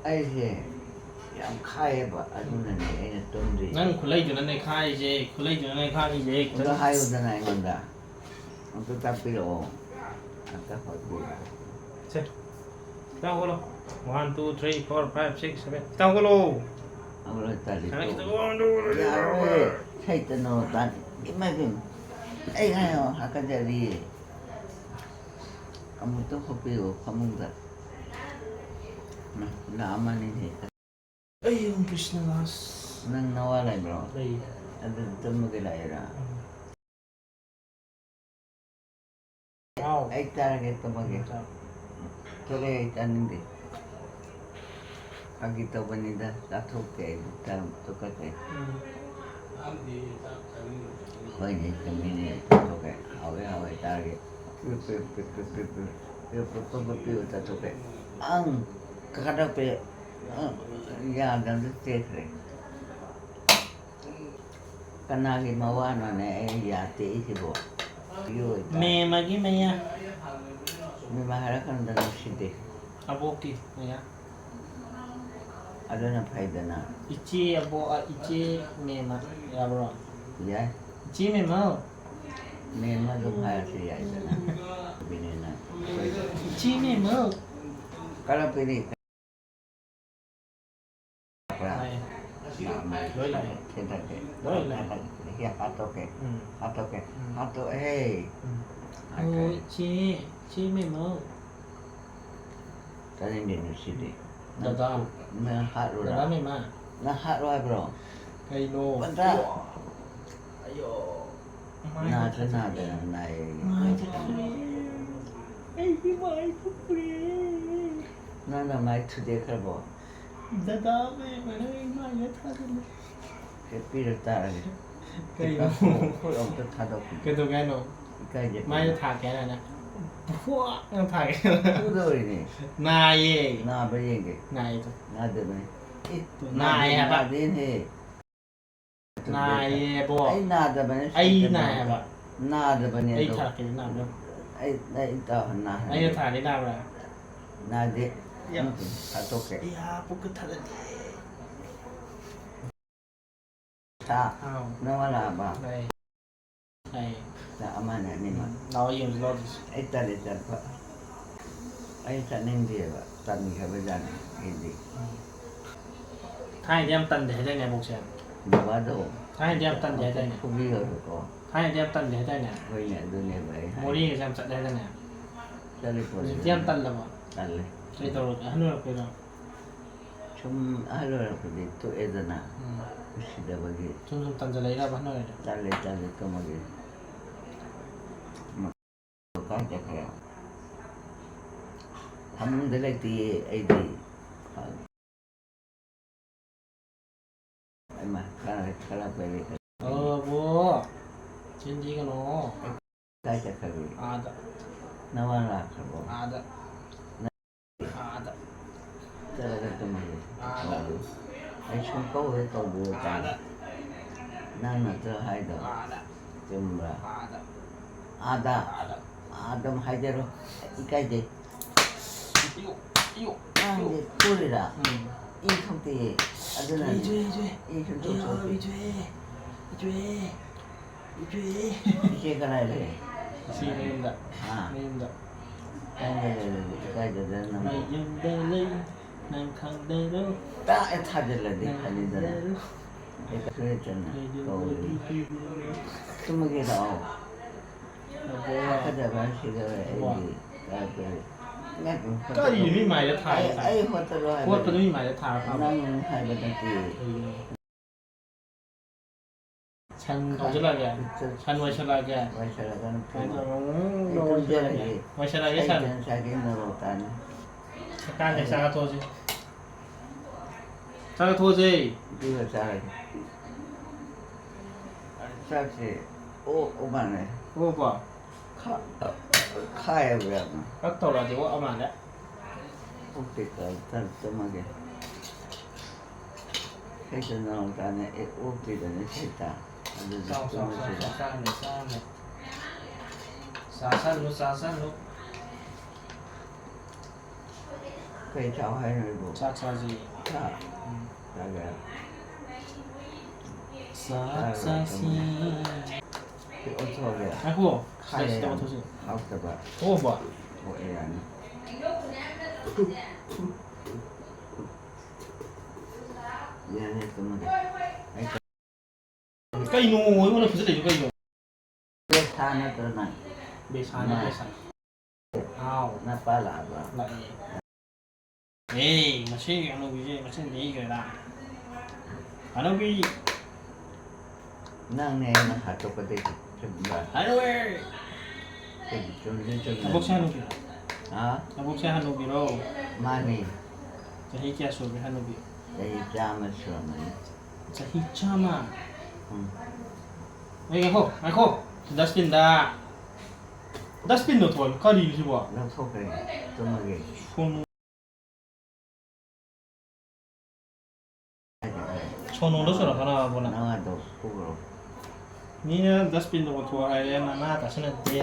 ꯑꯩꯁꯦ ꯌꯥꯝ ꯈꯥꯏꯌꯦꯕ, ꯑꯗꯨꯅꯅꯦ ꯑꯩꯅ ꯇꯨꯝꯗ꯭ꯔꯤꯁꯦ꯫ ꯅꯪ ꯈꯨꯠꯂꯩꯗꯨꯅꯅꯦ ꯈꯥꯏꯁꯦ, ꯈꯨꯠꯂꯩꯗꯨꯅꯅꯦ ꯈꯥꯏꯁꯦ꯫ ꯑꯗꯣ ꯍꯥꯏꯌꯨꯗꯅ ꯑꯩꯉꯣꯟꯗ꯫ ꯑꯝꯇ ꯇꯥꯛꯄꯤꯔꯛꯑꯣ꯫ ꯑꯝꯇ ꯍꯣꯠꯄꯤꯔꯛꯑꯣ꯫ ꯁꯦ, ꯈꯤꯇꯪ ꯍꯧꯒꯠꯂꯣ꯫ One, two, three, four, five, six, seven꯫ ꯈꯤꯇꯪ ꯍꯧꯒꯠꯂꯣ꯫ ꯍꯧꯒꯠꯂꯣ, ꯇꯜꯂꯤ, ꯈꯤꯇꯪ ꯇꯣꯛꯑꯣ꯫ ꯍꯧꯒꯠꯂꯣ꯫ ꯌꯥꯔꯣꯏ꯫ ꯁꯩꯇ ꯅꯣ ꯇꯥꯅꯤ꯫ ꯏꯃꯥꯏ ꯄꯦꯝꯃ꯫ ꯑꯩ ꯍꯥꯏꯌꯣ, ꯍꯥꯀꯠꯆꯔꯤ꯫ ꯑꯃꯨꯛꯇ ꯍꯣꯠꯄꯤꯌꯣ ꯐꯃꯨꯡꯗ꯫ ꯃꯥ, ꯂꯥꯛꯑꯝꯃꯅꯤꯅꯦ꯫ ꯑꯩ ꯑꯃꯨꯛ ꯀ꯭ꯔꯤꯁꯅ ꯗꯥꯁ꯫ ꯅꯪ ꯅꯋꯥ ꯂꯩꯕ꯭ꯔꯣ? ꯂꯩ꯫ ꯑꯗꯨ ꯇꯨꯝꯃꯒ ꯂꯩꯔꯥ? ꯎꯝ꯫ ꯍꯥꯎ꯫ ꯑꯩ ꯆꯥꯔꯒꯦ, ꯇꯨꯝꯃꯒꯦ꯫ ꯎꯝ, ꯆꯥꯎ꯫ ꯊꯣꯛꯂꯛꯑꯦ, ꯑꯩ ꯆꯥꯅꯤꯡꯗꯦ꯫ ꯐꯥꯒꯤ ꯇꯧꯕꯅꯤꯗ, ꯆꯥꯊꯣꯛꯀꯦ ꯑꯩ, ꯆꯥ-, ꯇꯨꯀꯠꯆꯩ꯫ ꯎꯝ꯫ ꯍꯣꯏꯅꯦ, ꯆꯨꯝꯃꯤꯅꯦ, ꯆꯥꯊꯣꯛꯀꯦ꯫ ꯍꯥꯎꯋꯦ, ꯍꯥꯎꯋꯦ, ꯆꯥꯔꯒꯦ꯫ ꯄꯤꯌꯨ, ꯄꯤꯌꯨ, ꯄꯤꯌꯨ, ꯆꯥꯊꯣꯛꯀꯦ꯫ ꯑꯪ! ꯀꯥꯈꯠꯂꯛꯄ, ꯑꯪ! ꯌꯥꯗꯕꯗ ꯆꯦꯟꯈ꯭ꯔꯦ꯫ ꯀꯅꯥꯒꯤ ꯃꯋꯥꯅꯣꯅꯦ ꯑꯩ ꯌꯥ ꯇꯦꯛꯏꯁꯤꯕꯣ? ꯄꯤꯌꯨ ꯑꯣꯏꯇꯥꯔꯦ꯫ ꯃꯦꯃꯒꯤ ꯃꯌꯥ꯫ ꯃꯦꯃ ꯍꯥꯏꯔꯛꯀꯅꯨꯗ, ꯅꯨꯡꯁꯤꯗꯦ꯫ ꯑꯕꯣꯛꯀꯤ ꯃꯌꯥ꯫ ꯑꯗꯨꯅ ꯐꯩꯗꯅ꯫ ꯏꯆꯦ ꯑꯕꯣꯛ, ꯑ, ꯏꯆꯦ ꯃꯦꯃ ꯌꯥꯕ꯭ꯔꯣ? ꯌꯥꯏ꯫ ꯏꯆꯦ ꯃꯦꯃ꯫ ꯃꯦꯃ ꯑꯗꯨꯝ ꯍꯥꯏꯔꯁꯨ ꯌꯥꯏꯗꯅ꯫ ꯕꯤꯅꯦꯅ ꯑꯩꯈꯣꯏꯗ꯫ ꯏꯆꯦ ꯃꯦꯃ꯫ ꯀꯔꯝ ꯄꯤꯔꯤ? ꯂꯥꯛꯄ꯭ꯔꯥ? ꯂꯥꯛꯑꯦ꯫ ꯂꯥꯛꯑꯝꯃꯦ꯫ ꯂꯣꯏ ꯂꯥꯛꯑꯦ꯫ ꯁꯦ ꯊꯛꯀꯦ꯫ ꯂꯣꯏ ꯂꯥꯛꯑꯦ꯫ ꯁꯦ ꯍꯥꯠꯇꯣꯛꯀꯦ꯫ ꯎꯝ꯫ ꯍꯥꯠꯇꯣꯛꯀꯦ꯫ ꯎꯝ꯫ ꯍꯥꯠꯇꯣꯛꯑꯦ꯫ ꯎꯝ꯫ ꯍꯥꯠꯈ꯭ꯔꯦ꯫ ꯑꯣ, ꯏꯆꯦ, ꯏꯆꯦ ꯃꯦꯃꯧ꯫ ꯇꯥꯅꯤꯡꯗꯦ ꯅꯨꯡꯁꯤꯗꯦ꯫ ꯗꯗꯥ꯫ ꯅꯪ ꯍꯥꯠꯂꯨꯔꯥ? ꯗꯗꯥ ꯃꯦꯃ꯫ ꯅꯪ ꯍꯥꯠꯂꯣ ꯍꯥꯏꯕ꯭ꯔꯣ? ꯀꯩꯅꯣ? ꯄꯟꯊꯥ꯫ ꯑꯌꯣ꯫ ꯑꯌꯣ꯫ ꯃꯥꯏ ꯅꯥꯁꯨ ꯊꯥꯖꯤꯜꯂꯦ꯫ ꯅꯥꯗꯅ ꯅꯥꯏꯌꯦ꯫ ꯃꯥꯏ ꯊꯥꯖꯤꯜꯂꯦ꯫ ꯑꯩꯒꯤ ꯃꯥꯏ ꯊꯨꯞꯄꯦ꯫ ꯅꯪ ꯅꯃꯥꯏ ꯊꯨꯗꯦꯛꯈ꯭ꯔꯕꯣ? ꯗꯗꯥ ꯃꯦꯃꯅ ꯑꯩ ꯃꯥꯏꯗ ꯊꯥꯖꯤꯜꯂꯦ꯫ ꯁꯦ ꯄꯤꯔ ꯆꯥꯔꯒꯦ꯫ ꯀꯩꯅꯣ? ꯈꯨꯠ ꯑꯝꯇ ꯊꯥꯗꯣꯛꯈꯤꯒꯦ꯫ ꯀꯩꯗꯧꯒꯦ ꯍꯥꯏꯅꯣ? ꯏꯀꯥꯏꯖꯩ꯫ ꯃꯥꯏꯗ ꯊꯥꯒꯦ ꯍꯥꯏꯔꯅꯦ? ꯐꯨꯋꯥꯛꯅ ꯊꯥꯒꯦ꯫ ꯐꯨꯗꯧꯔꯤꯅꯦ꯫ ꯅꯥꯏꯌꯦ꯫ ꯅꯥꯕ꯭ꯔꯥ ꯌꯦꯡꯒꯦ꯫ ꯅꯥꯏꯌꯦ꯫ ꯅꯥꯗꯕꯅꯦ꯫ ꯑꯦ, ꯅꯥꯏ ꯍꯥꯏꯕ꯫ ꯅꯥꯗꯦꯅꯦ꯫ ꯅꯥꯏꯌꯦꯕꯣ꯫ ꯑꯩ ꯅꯥꯗꯕꯅꯦ, ꯑꯩ ꯁꯤꯗ ꯅꯥꯏ ꯅꯥꯗꯦ꯫ ꯍꯥꯏꯕ꯫ ꯅꯥꯗꯕꯅꯦ ꯑꯩ ꯑꯗꯣ꯫ ꯊꯥꯔꯛꯀꯦ, ꯅꯥꯕ꯭ꯔꯥ? ꯑꯩ, ꯑꯩ ꯇꯧ-, ꯅꯥꯍꯟꯗꯦ꯫ ꯑꯩꯅ ꯊꯥꯔꯗꯤ ꯅꯥꯕ꯭ꯔꯥ? ꯅꯥꯗꯦ꯫ ꯌꯥ꯫ ꯎꯝ, ꯊꯥꯗꯣꯛꯀꯦ꯫ ꯏꯌꯥ, ꯄꯨꯛꯀ ꯊꯜꯂꯗꯤ꯫ ꯁꯥ, ꯍꯥꯎ꯫ ꯅꯪ ꯂꯥꯛꯑꯕ? ꯂꯥꯛꯑꯦ꯫ ꯂꯥꯛꯑꯦ꯫ ꯅꯪ ꯑꯃꯅꯦ ꯑꯅꯤꯃꯛ꯫ ꯎꯝ, ꯂꯥꯛꯑꯣ, ꯌꯦꯡꯁꯤ ꯂꯥꯛꯑꯣ ꯑꯗꯨꯁꯨ꯫ ꯑꯩ ꯇꯜꯂꯦ ꯆꯠꯄ꯫ ꯑꯩ ꯆꯠꯅꯤꯡꯗꯦꯕ, ꯇꯟꯈ꯭ꯔꯕ ꯖꯥꯠꯅꯤ ꯑꯩꯗꯤ꯫ ꯎꯝ꯫ ꯊꯥꯏꯅꯗꯤ ꯌꯥꯝ ꯇꯟꯗꯦ ꯍꯥꯏꯗꯥꯏꯅꯦ, ꯑꯕꯣꯛꯁꯦ? ꯕꯕꯥꯗꯣ꯫ ꯊꯥꯏꯅꯗꯤ ꯌꯥꯝ ꯇꯟꯗꯦ ꯍꯥꯏꯗꯥꯏꯅꯦ? ꯐꯨꯕꯤꯔꯒꯀꯣ꯫ ꯊꯥꯏꯅꯗꯤ ꯌꯥꯝ ꯇꯟꯗꯦ ꯍꯥꯏꯗꯥꯏꯅꯦ? ꯍꯣꯏꯅꯦ, ꯑꯗꯨꯅꯦꯕ ꯑꯩ ꯍꯥꯏ-, ꯃꯣꯔꯦꯒꯁꯦ ꯌꯥꯝ ꯆꯠꯂꯦ ꯍꯥꯏꯗꯥꯏꯅꯦ? ꯆꯠꯂꯤ ꯄꯣꯠꯅꯤ꯫ ꯍꯧꯖꯤꯛꯇꯤ ꯌꯥꯝ ꯇꯜꯂꯕꯣ? ꯇꯜꯂꯦ꯫ ꯀꯩ ꯇꯧꯔꯒꯦ? ꯑꯍꯟ ꯑꯣꯏꯔꯛꯄꯩꯔꯣ? ꯁꯨꯝ ꯑꯍꯜ ꯑꯣꯏꯔꯛꯄꯗꯤ ꯇꯣꯛꯑꯦꯗꯅ, ꯎꯝ꯫ ꯅꯨꯡꯁꯤꯗꯕꯒꯤ꯫ ꯁꯨꯝ ꯁꯨꯝ ꯇꯟꯖꯜꯂꯛꯏꯔꯕ ꯑꯍꯟ ꯑꯣꯏꯔꯗꯤ? ꯇꯜꯂꯦ, ꯇꯜꯂꯦ, ꯇꯨꯝꯃꯒꯦ꯫ ꯀꯥꯏ ꯆꯠꯈ꯭ꯔꯦ? ꯐꯃꯨꯡꯗ ꯂꯩꯇꯤꯌꯦ ꯑꯩꯗꯤ꯫ ꯍꯩꯃꯥ, ꯈꯔ, ꯈꯔ ꯄꯦꯔꯦ꯫ ꯑꯣ, ꯑꯕꯣ꯫ ꯆꯤꯟ ꯊꯤꯒꯅꯣ꯫ ꯀꯥꯏ ꯆꯠꯈ꯭ꯔꯒꯦ? ꯑꯥꯗ꯫ ꯅꯋꯥ ꯂꯥꯛꯈ꯭ꯔꯕꯣ? ꯑꯥꯗ꯫ ꯑꯥꯗ꯫ ꯆꯠꯂꯒ ꯇꯨꯝꯃꯒꯦ꯫ ꯑꯥꯗ꯫ ꯑꯩ ꯁꯨꯝ ꯀꯧ ꯍꯦꯛ ꯀꯧꯕ ꯑꯣꯏꯇꯥꯔꯦ꯫ ꯑꯥꯗ꯫ ꯅꯪ ꯅꯠꯇ꯭ꯔꯣ ꯍꯥꯏꯗꯣ? ꯑꯥꯗ꯫ ꯆꯨꯝꯕ꯭ꯔꯥ? ꯑꯥꯗ꯫ ꯑꯥꯗ꯫ ꯑꯥꯗ꯫ ꯑꯥꯗ ꯑꯃꯨꯛ ꯍꯥꯏꯗꯔꯣ꯫ ꯏꯀꯥꯏꯖꯩ꯫ ꯏꯌꯣ, ꯏꯌꯣ, ꯏꯌꯣ꯫ ꯅꯪꯗꯤ ꯐꯨꯔꯤꯔꯥ? ꯎꯝ꯫ ꯏ ꯊꯣꯛꯇꯦꯌꯦ꯫ ꯑꯗꯨꯅꯅꯦ꯫ ꯏ ꯊꯣꯛꯑꯦ, ꯏ ꯊꯣꯛꯑꯦ꯫ ꯏ ꯊꯣꯛꯇꯦ꯫ ꯏ ꯊꯣꯛꯑꯦ, ꯏ ꯊꯣꯛꯑꯦ, ꯏ ꯊꯣꯛꯑꯦ꯫ ꯏꯆꯦ ꯀꯗꯥꯏ ꯂꯩ? ꯏꯆꯦ ꯃꯌꯨꯝꯗ꯫ ꯍꯥ? ꯃꯌꯨꯝꯗ꯫ ꯅꯪꯗ ꯂꯩꯔꯗꯤ ꯏꯀꯥꯏꯖꯗꯅ ꯅꯪꯕꯨ꯫ ꯃꯌꯨꯝꯗ ꯂꯩ, ꯅꯪ ꯈꯪꯗꯔꯣ? ꯇꯥꯛꯑꯦ ꯊꯥꯖꯤꯜꯂꯗꯤ ꯅꯪ ꯐꯅꯤꯗꯅ꯫ ꯈꯪꯗꯔꯣ? ꯑꯩ ꯀꯩꯁꯨ ꯂꯩꯇꯅ ꯀꯩꯗꯧꯕꯒꯤ ꯀꯧꯔꯤꯅꯤ꯫ ꯀꯩꯗꯧꯕꯒꯤ? ꯇꯨꯝꯃꯒꯦ ꯂꯥꯛꯑꯣ꯫ ꯑꯗꯣ ꯊꯥꯖꯕ ꯁꯤꯗꯧꯔꯦ ꯏꯕꯣ꯫ ꯑꯩꯗꯤ꯫ ꯀꯔꯤ ꯃꯤ ꯃꯥꯏꯗ ꯊꯥꯔꯦ ꯑꯩ, ꯊꯥꯔꯦ? ꯑꯩ ꯍꯣꯠꯇꯔꯣ ꯍꯥꯏꯕꯅꯦ꯫ ꯍꯣꯠꯄꯗꯣ ꯃꯤ ꯃꯥꯏꯗ ꯊꯥꯔ ꯐꯕ꯫ ꯅꯪ ꯍꯥꯏꯕ ꯅꯠꯇꯦ꯫ ꯀꯩꯒꯤꯅꯣ? ꯁꯟ ꯈꯥ-, ꯍꯧꯖꯤꯜꯂꯛꯑꯒꯦ? ꯁꯟ ꯋꯥꯏꯁꯜꯂꯛꯑꯒꯦ? ꯋꯥꯏꯁꯜꯂꯛꯀꯅꯨ, ꯀꯃꯥꯏꯅ ꯄꯨꯡ-, ꯇꯧꯔꯕ? ꯑꯩ ꯇꯨꯝꯖꯔꯒꯦ꯫ ꯋꯥꯏꯁꯜꯂꯛꯑꯒꯦ ꯑꯩ ꯁꯟ꯫ ꯇꯨꯝ ꯆꯥꯒꯦ ꯅꯣꯔꯣꯛ ꯇꯥꯅꯤ꯫ ꯀꯥꯟꯗꯦ, ꯑꯩ ꯆꯥꯒ ꯇꯣꯛꯑꯁꯤ꯫ ꯆꯥꯒ ꯇꯣꯛꯑꯁꯤ꯫ ꯑꯗꯨꯒ ꯆꯥꯔꯒꯦ꯫ ꯆꯥꯛꯁꯦ ꯑꯣꯛ, ꯑꯣꯛ ꯃꯥꯜꯂꯦ꯫ ꯑꯣꯛꯄ? ꯈꯥ-, ꯈꯥꯏꯌꯦꯕ ꯌꯥꯝꯅ꯫ ꯀꯛ ꯇꯧꯔꯛꯑꯗꯤ ꯑꯣꯛꯑ ꯃꯥꯜꯂꯦ꯫ ꯑꯣꯛꯇꯦ, ꯀꯛ ꯇꯝꯃꯒꯦ꯫ ꯁꯩꯇ ꯅꯥꯎ ꯇꯥꯅ ꯑꯦ ꯑꯣꯛꯇꯦꯗꯅ ꯁꯩꯇ꯫ ꯑꯗꯨꯗꯤ ꯆꯥꯎ, ꯆꯥꯎ, ꯆꯥꯎ, ꯇꯨꯝꯃꯁꯤꯔ? ꯆꯥꯎ, ꯆꯥꯔꯝꯃꯦ, ꯆꯥꯔꯝꯃꯦ꯫ ꯆꯥꯁꯜꯂꯨ, ꯆꯥꯁꯜꯂꯨ꯫ ꯀꯩ ꯆꯥꯎ ꯍꯥꯏꯅꯣ ꯑꯩꯕꯨ? ꯆꯥꯛ ꯆꯥꯁꯤ꯫ ꯆꯥꯛ? ꯎꯝ꯫ ꯆꯥꯒꯦ꯫ ꯆꯥꯛ ꯆꯥꯔꯒ ꯆꯥꯁꯤ꯫ ꯇꯨꯝꯃꯁꯤ꯫ ꯁꯤ ꯑꯣꯟꯊꯣꯛꯑꯒꯦ꯫ ꯉꯥꯏꯈꯣ꯫ ꯈꯥꯏꯌꯦ ꯁꯤꯗ ꯌꯥꯝ ꯑꯣꯟꯊꯣꯛꯁꯤ꯫ ꯍꯥꯎꯇꯕ꯫ ꯑꯣ, ꯕꯥ꯫ ꯑꯣ, ꯑꯦ, ꯌꯥꯅꯤ꯫ ꯌꯥꯅꯤ, ꯇꯨꯝꯃꯒꯦ꯫ ꯑꯩ ꯀꯩꯅꯣ ꯑꯩꯉꯣꯟꯗ ꯐꯨꯖꯜꯂꯛꯏꯗꯣ ꯀꯩꯅꯣ? ꯕꯦꯁꯥ ꯅꯠꯇ꯭ꯔꯣ ꯅꯪ? ꯕꯦꯁꯥꯅꯤ, ꯅꯪ ꯕꯦꯁꯥ꯫ ꯍꯥꯎ꯫ ꯅꯄꯥ ꯂꯥꯛꯑꯕ? ꯂꯥꯛꯑꯦ꯫ ꯑꯦ, ꯉꯁꯤ ꯍꯅꯨꯕꯤꯁꯦ ꯃꯆꯤꯟ ꯊꯤꯈ꯭ꯔꯦꯗ꯫ ꯍꯅꯨꯕꯤ꯫ ꯅꯪꯅꯦ ꯑꯩꯅ ꯍꯥꯠꯇꯣꯛꯀꯗꯣꯏꯁꯦ, ꯆꯨꯝꯕ꯭ꯔꯥ? ꯍꯅꯨꯕꯤ! ꯆꯨꯝ-, ꯆꯨꯝꯗꯤ ꯆꯨꯝꯕꯅꯤ꯫ ꯅꯕꯣꯛꯁꯦ ꯍꯅꯨꯕꯤꯔꯣ? ꯍꯥ? ꯅꯕꯣꯛꯁꯦ ꯍꯅꯨꯕꯤꯔꯣ? ꯃꯥꯅꯤ꯫ ꯆꯍꯤ ꯀꯌꯥ ꯁꯨꯔꯒꯦ ꯍꯅꯨꯕꯤ? ꯆꯍꯤ ꯆꯥꯝꯃ ꯁꯨꯔꯝꯃꯅꯤ꯫ ꯆꯍꯤ ꯆꯥꯝꯃ? ꯎꯝ꯫ ꯑꯦ, ꯉꯥꯏꯈꯣ, ꯉꯥꯏꯈꯣ꯫ Dustbin ꯗ꯫ Dustbin ꯗꯣ ꯊꯣꯛꯍꯜꯂꯨ꯫ ꯀꯔꯤꯅꯣ ꯁꯤꯕꯣ? ꯂꯧꯊꯣꯛꯈ꯭ꯔꯦ꯫ ꯇꯨꯝꯃꯒꯦ꯫ ꯁꯣꯅꯣ꯫ ꯁꯣꯅꯣꯗꯣ ꯆꯨꯔꯛꯀꯅꯣ ꯍꯥꯏꯕ ꯅꯪ꯫ ꯅꯪ ꯑꯗꯣ ꯐꯨꯈ꯭ꯔꯣ꯫ ꯃꯤꯅ dustbin ꯗ ꯑꯣꯟꯊꯣꯛꯑꯣ ꯍꯥꯏꯔꯦ, ꯅꯅꯥ ꯇꯥꯁꯤꯟꯅꯗꯦ꯫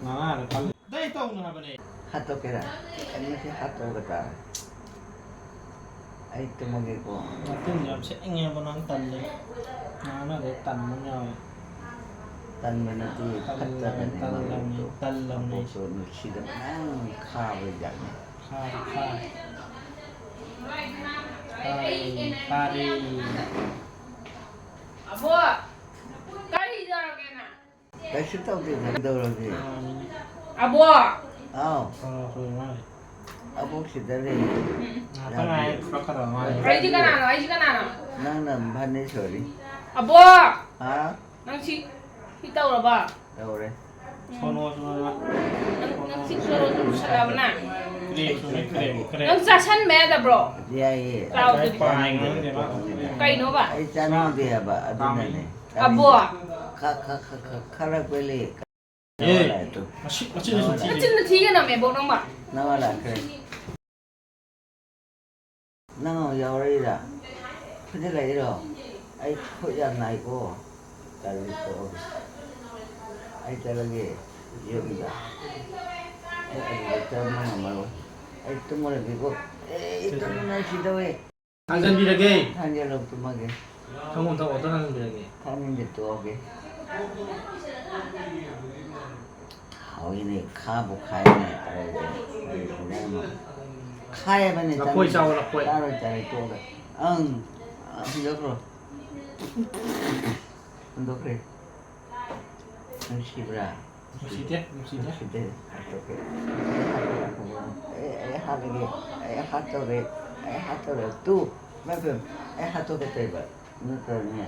ꯅꯅꯥꯗ ꯈꯜꯂꯦ꯫ ꯑꯇꯩ ꯇꯧꯅꯨ ꯍꯥꯏꯕꯅꯦ꯫ ꯍꯥꯠꯇꯣꯛꯀꯦꯔꯥ? ꯑꯩ ꯉꯁꯤ ꯍꯥꯠꯇꯣꯛꯑꯒ ꯇꯥꯔꯦ꯫ ꯑꯩ ꯇꯨꯝꯃꯒꯦꯀꯣ꯫ ꯅꯥꯇꯤꯟ ꯌꯥꯝ ꯁꯦꯡꯉꯦꯕ ꯅꯪ ꯇꯜꯂꯦ꯫ ꯉꯥꯡꯅꯕ ꯇꯟꯕ ꯑꯃ ꯌꯥꯎꯋꯦ꯫ ꯇꯟꯕ ꯅꯠꯇꯦ, ꯇꯜꯂꯕꯅꯤ, ꯐꯠꯇꯕꯅꯦ ꯇꯜꯂꯕꯅꯤ, ꯃꯕꯨꯛꯇꯣ꯫ ꯇꯜꯂꯕꯅꯤ꯫ ꯃꯕꯨꯛꯇꯣ ꯅꯨꯡꯁꯤꯗꯕ ꯃꯌꯥꯝ ꯈꯥꯕ ꯖꯥꯠꯅꯤ꯫ ꯈꯥꯔꯦ, ꯈꯥꯔꯦ꯫ ꯈꯥꯔꯦ, ꯈꯥꯔꯦ꯫ ꯑꯕꯣ, ꯀꯔꯤ ꯇꯧꯔꯒꯦ ꯅꯪ? ꯀꯩꯁꯨ ꯇꯧꯗꯦ, ꯀꯩꯗꯧꯔꯒꯦ? ꯑꯕꯣ! ꯍꯥꯎ꯫ ꯑꯕꯣꯛ ꯁꯤꯗ ꯂꯩꯌꯦ꯫ ꯉꯥꯏꯍꯥꯛꯇ ꯉꯥꯏꯔꯦ, ꯊꯣꯛꯂꯛꯀꯗꯕ ꯃꯥꯜꯂꯦ꯫ ꯑꯩꯗꯤ ꯀꯅꯥꯅꯣ? ꯑꯩꯁꯤ ꯀꯅꯥꯅꯣ? ꯅꯪꯅ ꯚꯥꯅꯦꯁꯣꯔꯤ꯫ ꯑꯕꯣ! ꯍꯥ? ꯅꯪ ꯁꯤ, ꯁꯤ ꯇꯧꯔꯕ? ꯇꯧꯔꯦ꯫ ꯁꯣꯅꯣ, ꯁꯣꯅꯣ꯫ ꯅꯪ, ꯅꯪ ꯁꯤ ꯁꯣꯅꯣ ꯁꯨꯁꯜꯂꯕ ꯅꯪ? ꯀ꯭ꯔꯦꯛ ꯆꯨꯝꯃꯦ, ꯀ꯭ꯔꯦꯛ, ꯀ꯭ꯔꯦꯛ꯫ ꯅꯪ ꯆꯥꯁꯟꯕ ꯌꯥꯗꯕ꯭ꯔꯣ? ꯌꯥꯏꯌꯦ꯫ ꯆꯥꯎ ꯑꯗꯨꯗꯤ꯫ ꯄꯥꯏ ꯉꯥꯡꯗꯦ ꯃꯥ꯫ ꯀꯩꯅꯣꯕ? ꯑꯩ ꯆꯥꯅꯤꯡꯗꯦ ꯍꯥꯏꯕ ꯑꯗꯨꯅꯅꯦ꯫ ꯑꯕꯣ! ꯈ-, ꯈ-, ꯈ-, ꯈ-, ꯈꯜꯂꯛꯄ ꯂꯩ꯫ ꯅꯋꯥ ꯂꯥꯛꯑꯦ ꯇꯨ꯫ ꯃꯁꯤ, ꯃꯁꯤ ꯅꯋꯥ ꯂꯥꯛꯑꯦ꯫ ꯃꯆꯤꯟꯗꯣ ꯊꯤꯒꯅꯣꯃꯦ, ꯕꯣꯛ ꯅꯪꯕ꯫ ꯅꯋꯥ ꯂꯥꯛꯈ꯭ꯔꯦ꯫ ꯅꯪ ꯑꯃꯨꯛ ꯌꯥꯎꯔꯛꯏꯔꯥ? ꯐꯨꯖꯤꯜꯂꯛꯏꯔꯣ? ꯑꯩ ꯈꯨꯠ ꯌꯥꯝ ꯅꯥꯏꯀꯣ꯫ ꯇꯜꯂꯤ, ꯇꯣꯛꯑꯒꯦ꯫ ꯑꯩ ꯆꯠꯂꯒꯦ ꯌꯨꯝꯗ꯫ ꯑꯩ ꯑꯗꯨꯗ ꯆꯪꯕ ꯉꯝꯃꯔꯣꯏ꯫ ꯑꯩ ꯇꯨꯝꯃꯨꯔꯒꯦꯀꯣ꯫ ꯑꯩ ꯇꯨꯝꯕꯅ ꯁꯤꯗꯧꯔꯦ꯫ ꯊꯥꯡꯖꯟꯕꯤꯔꯒꯦ꯫ ꯊꯥꯡꯖꯜꯂꯣ, ꯇꯨꯝꯃꯒꯦ꯫ ꯊꯥꯡꯒꯣꯟ ꯊꯥꯡ ꯑꯣꯇꯣ ꯊꯥꯡꯖꯟꯕꯤꯔꯒꯦ꯫ ꯊꯥꯡꯖꯤꯟꯒꯦ, ꯇꯣꯛꯑꯒꯦ꯫ ꯍꯥꯎꯏꯅꯦ, ꯈꯥꯕꯨ ꯈꯥꯏꯅꯦ, ꯇꯧꯔꯤꯁꯦ꯫ ꯈꯥꯏꯕꯅꯦ, ꯂꯐꯣꯏ ꯆꯥꯅꯤꯡꯗꯦ꯫ ꯆꯥꯎ, ꯂꯐꯣꯏ꯫ ꯆꯥꯔꯣꯏ, ꯆꯥꯔꯣꯏ, ꯇꯣꯛꯑꯒꯦ꯫ ꯑꯪ, ꯑ, ꯍꯨꯟꯗꯣꯛꯈ꯭ꯔꯣ꯫ ꯍꯨꯟꯗꯣꯛꯈ꯭ꯔꯦ꯫ ꯅꯨꯡꯁꯤꯕ꯭ꯔꯥ? ꯅꯨꯡꯁꯤꯗꯦ, ꯅꯨꯡꯁꯤꯗꯦ꯫ ꯅꯨꯡꯁꯤꯗꯦ꯫ ꯍꯥꯠꯇꯣꯛꯀꯦ꯫ ꯑꯦ, ꯑꯩ ꯍꯥꯠꯂꯒꯦ꯫ ꯑꯩ ꯍꯥꯠꯇꯧꯔꯦ꯫ ꯑꯩ ꯍꯥꯠꯇꯧꯔꯦ꯫ ꯇꯨ, ꯏꯃꯥꯏ ꯄꯦꯝ, ꯑꯩ ꯍꯥꯠꯇꯣꯛꯀꯦ ꯇꯧꯔꯤꯕ꯫ ꯅꯠꯇ꯭ꯔꯅꯦ꯫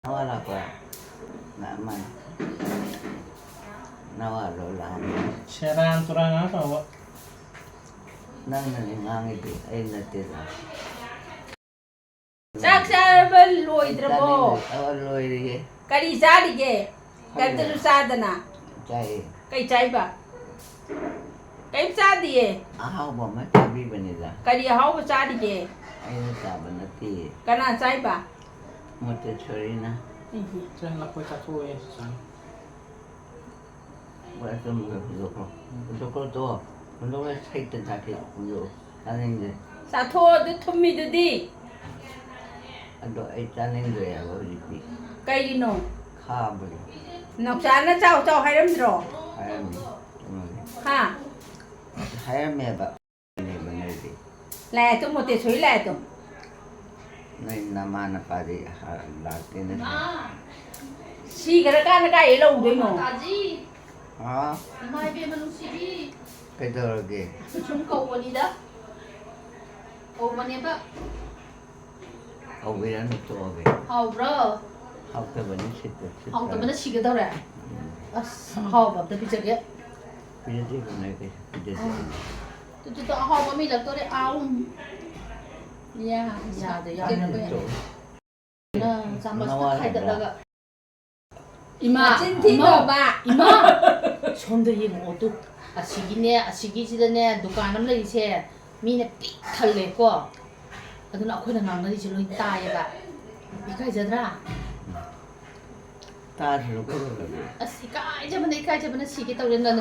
ꯅꯋꯥ ꯂꯥꯛꯄ꯭ꯔꯥ? ꯂꯥꯛꯑꯝꯃꯅꯤ꯫ ꯅꯋꯥ ꯂꯣꯏ ꯂꯥꯛꯑꯝꯃꯅꯤ꯫ ꯁꯦꯔꯥꯟ ꯇꯨꯔꯥꯟ ꯉꯥꯡꯉꯛꯀꯅꯣꯕ꯫ ꯅꯪꯅꯅꯦ ꯉꯥꯡꯉꯤꯗꯤ, ꯑꯩ ꯅꯠꯇꯦꯗ꯫ ꯆꯥꯛ ꯆꯥꯔꯕ ꯂꯣꯏꯗ꯭ꯔꯕꯣ? ꯆꯥꯅꯤꯡꯗꯦ꯫ ꯑ, ꯂꯣꯏꯔꯦꯍꯦ꯫ ꯀꯔꯤ ꯆꯥꯔꯤꯒꯦ? ꯈꯪꯗꯦ꯫ ꯀꯔꯤꯝꯇꯁꯨ ꯆꯥꯗꯅ꯫ ꯆꯥꯏꯌꯦ꯫ ꯀꯩ ꯆꯥꯏꯕ? ꯀꯩꯝ ꯆꯥꯗꯤꯌꯦ꯫ ꯑꯍꯥꯎꯕ ꯑꯃ ꯆꯥꯕꯤꯕꯅꯤꯗ꯫ ꯀꯔꯤ ꯑꯍꯥꯎꯕ ꯆꯥꯔꯤꯒꯦ? ꯑꯩꯅ ꯆꯥꯕ ꯅꯠꯇꯦ꯫ ꯀꯅꯥ ꯆꯥꯏꯕ? ꯃꯣꯟꯇꯦꯁꯣꯔꯤꯅ꯫ ꯏꯍꯤ꯫ ꯁꯦ, ꯂꯐꯣꯏ ꯆꯥꯊꯣꯛꯑꯣꯌꯦ, ꯆꯥꯅꯤ꯫ ꯍꯣꯏ, ꯑꯆꯨꯝꯕꯗꯣ ꯍꯨꯟꯗꯣꯛꯈ꯭ꯔꯣ꯫ ꯍꯨꯟꯗꯣꯛꯈ꯭ꯔꯣ ꯇꯣ꯫ ꯍꯨꯟꯗꯣꯛꯈ꯭ꯔꯣ, ꯁꯩꯇ ꯊꯥꯛꯀꯦ꯫ ꯍꯨꯟꯗꯣꯛꯑꯣ꯫ ꯆꯥꯅꯤꯡꯗꯦ꯫ ꯆꯥꯊꯣꯛꯑꯣ, ꯑꯗꯨ ꯊꯨꯝꯃꯤꯗꯨꯗꯤ꯫ ꯑꯗꯣ ꯑꯩ ꯆꯥꯅꯤꯡꯗ꯭ꯔꯦ ꯍꯥꯏꯕ ꯍꯧꯖꯤꯛꯇꯤ꯫ ꯀꯩꯒꯤꯅꯣ? ꯈꯥꯕꯒꯤ꯫ ꯅꯥꯎꯆꯥꯅ ꯆꯥꯎ ꯆꯥꯎ ꯍꯥꯏꯔꯝꯗ꯭ꯔꯣ? ꯍꯥꯏꯔꯝꯃꯤ꯫ ꯀꯩꯅꯣꯅꯦ꯫ ꯍꯥ? ꯍꯥꯏꯔꯝꯃꯦꯕ꯫ ꯅꯦꯕ ꯅꯣꯏꯗꯤ꯫ ꯂꯥꯛꯑꯦ ꯇꯨ, ꯃꯣꯇꯦꯁꯣꯔꯤ ꯂꯥꯛꯑꯦ ꯇꯨ꯫ ꯅꯣꯏ ꯅꯃꯥ ꯅꯄꯥꯗꯤ ꯍꯥ-, ꯂꯥꯛꯇꯦꯅꯦ꯫ ꯁꯤꯈ꯭ꯔꯀꯥꯟꯗ ꯀꯥꯏꯗꯩ ꯂꯧꯗꯣꯏꯅꯣ? ꯃꯥꯇꯥꯖꯤ꯫ ꯍꯥ? ꯏꯃꯥ ꯏꯕꯦꯝꯃ ꯅꯨꯡꯁꯤꯕꯤ꯫ ꯀꯩꯗꯧꯔꯒꯦ? ꯁꯨꯝ ꯀꯧꯕꯅꯤꯗ꯫ ꯀꯧꯕꯅꯦꯕ꯫ ꯍꯥꯎꯕꯤꯔꯅꯨ, ꯇꯣꯛꯑꯒꯦ꯫ ꯍꯥꯎꯕ꯭ꯔꯣ? ꯍꯥꯎꯇꯕꯅ ꯁꯤꯠꯄ, ꯁꯤꯠꯄ꯫ ꯍꯥꯎꯇꯕꯅ ꯁꯤꯒꯗꯧꯔꯦ? ꯎꯝ꯫ ꯑꯁ, ꯑꯍꯥꯎꯕ ꯑꯝꯇ ꯄꯤꯖꯒꯦ꯫ ꯄꯤꯖꯗꯦꯕ ꯅꯣꯏ ꯀꯩꯁꯨ ꯄꯤꯖꯗꯦ꯫ ꯑꯥ꯫ ꯇꯨ, ꯇꯨ, ꯇꯨ, ꯑꯍꯥꯎꯕ ꯑꯃ ꯏꯜꯂꯛꯇꯣꯔꯦ꯫ ꯑꯥꯎ꯫ ꯌꯥ, ꯌꯥꯗ, ꯌꯥꯗ꯫ ꯄꯤꯖꯗꯦ꯫ ꯅꯪ ꯆꯥꯃꯁꯇ ꯅꯋꯥ ꯂꯩꯕ꯭ꯔꯥ? ꯈꯥꯏꯗꯠꯂꯒ꯫ ꯏꯃꯥ, ꯃꯆꯤꯟ ꯊꯤꯅꯣꯕ꯫ ꯏꯃꯥ, ꯏꯃꯥ꯫ ꯁꯣꯝꯗ ꯌꯦꯡꯉꯛꯑꯣ ꯇꯨ꯫ ꯑꯁꯤꯒꯤꯅꯦ, ꯑꯁꯤꯒꯤꯁꯤꯗꯅꯦ, ꯗꯨꯀꯥꯟ ꯑꯃ ꯂꯩꯔꯤꯁꯦ, ꯃꯤꯅ ꯄꯤꯛ ꯊꯜꯂꯦꯀꯣ꯫ ꯑꯗꯨꯅ ꯑꯩꯈꯣꯏꯅ ꯉꯥꯡꯅꯔꯤꯁꯦ ꯂꯣꯏ ꯇꯥꯏꯌꯦꯕ꯫ ꯏꯀꯥꯏꯖꯗ꯭ꯔꯥ? ꯇꯥꯗ꯭ꯔꯁꯨ ꯀꯩꯗꯧꯔꯒꯦ? ꯑꯁ, ꯏꯀꯥꯏꯖꯕꯅ, ꯏꯀꯥꯏꯖꯕꯅ ꯁꯤꯒꯦ ꯇꯧꯔꯦ꯫ ꯅꯪ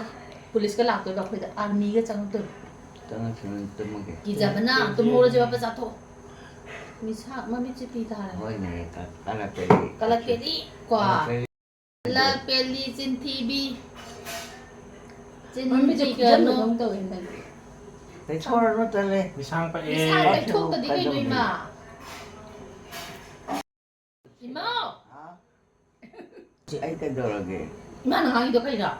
ꯄꯨꯂꯤꯁꯀ ꯂꯥꯛꯇꯣꯏꯕ ꯑꯩꯈꯣꯏꯗ, ꯑꯥꯔꯃꯤꯒ ꯆꯪꯉꯛꯇꯣꯏꯕ꯫ ꯆꯪꯉꯛꯁꯅꯨ, ꯇꯨꯝꯃꯒꯦ꯫ ꯀꯤꯖꯕꯅ, ꯇꯨꯝꯍꯧꯔꯁꯦ, ꯄꯥꯄ ꯆꯥꯊꯣꯛ꯫ ꯃꯤꯁꯥꯛ ꯃꯃꯤꯠꯁꯦ ꯄꯤ ꯇꯥꯔꯦ꯫ ꯍꯣꯏꯅꯦ, ꯀ-, ꯀꯂꯛꯄꯗꯤ꯫ ꯀꯂꯛꯄꯗꯤ ꯀꯣ꯫ ꯀꯂꯛꯄꯗꯤ꯫ ꯂꯛ ꯄꯦꯂꯤ ꯆꯤꯟꯊꯤꯕꯤ꯫ ꯃꯃꯤꯠꯁꯦ ꯆꯤꯟꯊꯤꯒꯅꯨ꯫ ꯈꯨꯝꯖꯟꯕꯗꯧ ꯇꯧꯋꯦ ꯍꯟꯗꯛꯇꯤ꯫ ꯇꯩꯊꯣꯛꯑꯅꯨ, ꯇꯜꯂꯦ꯫ ꯃꯤꯁꯥꯡ ꯄꯛꯑꯦ꯫ ꯃꯤꯁꯥꯡ ꯇꯩꯊꯣꯛꯇꯗꯤ ꯀꯩꯅꯣ, ꯏꯃꯥ? ꯏꯃꯥ! ꯍꯥ? ꯑꯩ ꯀꯩꯗꯧꯔꯒꯦ? ꯏꯃꯥꯅ ꯉꯥꯡꯉꯤꯗꯣ ꯀꯩꯅꯣ?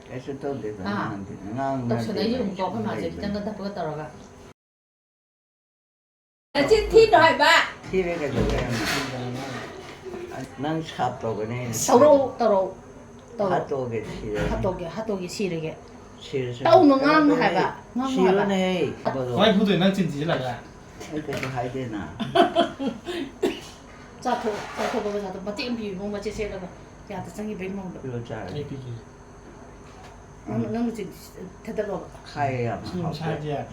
ꯀꯩꯁꯨ ꯇꯧꯗꯦꯗ, ꯍꯥ? ꯉꯥꯡꯗꯦ꯫ ꯉꯥꯡꯕ ꯅꯠꯇꯦ, ꯇꯧꯁꯟꯅꯩꯁꯦ ꯌꯦꯡꯉꯨꯀꯣ, ꯑꯩꯈꯣꯏ ꯃꯥꯁꯦ ꯂꯩꯕꯅꯤ꯫ ꯈꯤꯇꯪꯒ ꯙꯞꯀ ꯇꯧꯔꯒ꯫ ꯅꯆꯤꯟ ꯊꯤꯅꯣ ꯍꯥꯏꯕ? ꯊꯤꯔꯦ ꯀꯩꯗꯧꯒꯦ ꯍꯥꯏꯅꯣ? ꯅꯪ ꯁꯥꯞ ꯇꯧꯒꯅꯤ ꯍꯥꯏꯅ ꯇꯧꯔꯛꯑꯣ, ꯊꯤꯔꯦ꯫ ꯇꯧꯔꯛꯑꯣ, ꯇꯧꯔꯛꯑꯣ꯫ ꯍꯥꯠꯇꯣꯛꯑꯒꯦ, ꯁꯤꯔꯦ꯫ ꯍꯥꯠꯇꯣꯛꯀꯦ, ꯍꯥꯠꯇꯣꯛꯀꯦ, ꯁꯤꯔꯒꯦ꯫ ꯁꯤꯔꯁꯨ ꯇꯧꯅꯨ, ꯉꯥꯡꯅꯨ ꯍꯥꯏꯕ, ꯉꯥꯡꯅꯨ ꯍꯥꯏꯕ꯫ ꯁꯤꯔꯣꯅꯦꯍꯦ, ꯀꯞꯄꯗꯣ꯫ ꯀꯃꯥꯏ ꯐꯨꯗꯣꯏꯅꯣ ꯅꯪ ꯆꯤꯟ ꯊꯤꯖꯤꯜꯂꯒ? ꯑꯩ ꯀꯩꯁꯨ ꯍꯥꯏꯗꯦꯅ꯫ ꯆꯥꯊꯣꯛ-, ꯆꯥꯊꯣꯛꯄꯒ ꯆꯥꯊꯣꯛ-, ꯃꯇꯦꯛ ꯑꯃ ꯄꯤꯕ ꯃꯑꯣꯡ ꯃꯆꯦꯠ ꯁꯦꯠꯂꯒ ꯌꯥꯗ ꯆꯪꯈꯤꯕꯩ ꯃꯑꯣꯡꯗ꯫ ꯄꯤꯔꯣ ꯆꯥꯔꯒꯦ꯫ ꯑꯩ ꯄꯤꯒꯦ꯫ ꯅꯪ, ꯎꯝ꯫ ꯅꯪ ꯆꯤꯟ ꯊꯦꯠꯇꯠꯂꯣꯕ꯫ ꯈꯥꯏꯌꯦ ꯌꯥꯝ ꯁꯤ ꯍꯥꯎꯇꯦ꯫ ꯃꯁꯥꯁꯦ꯫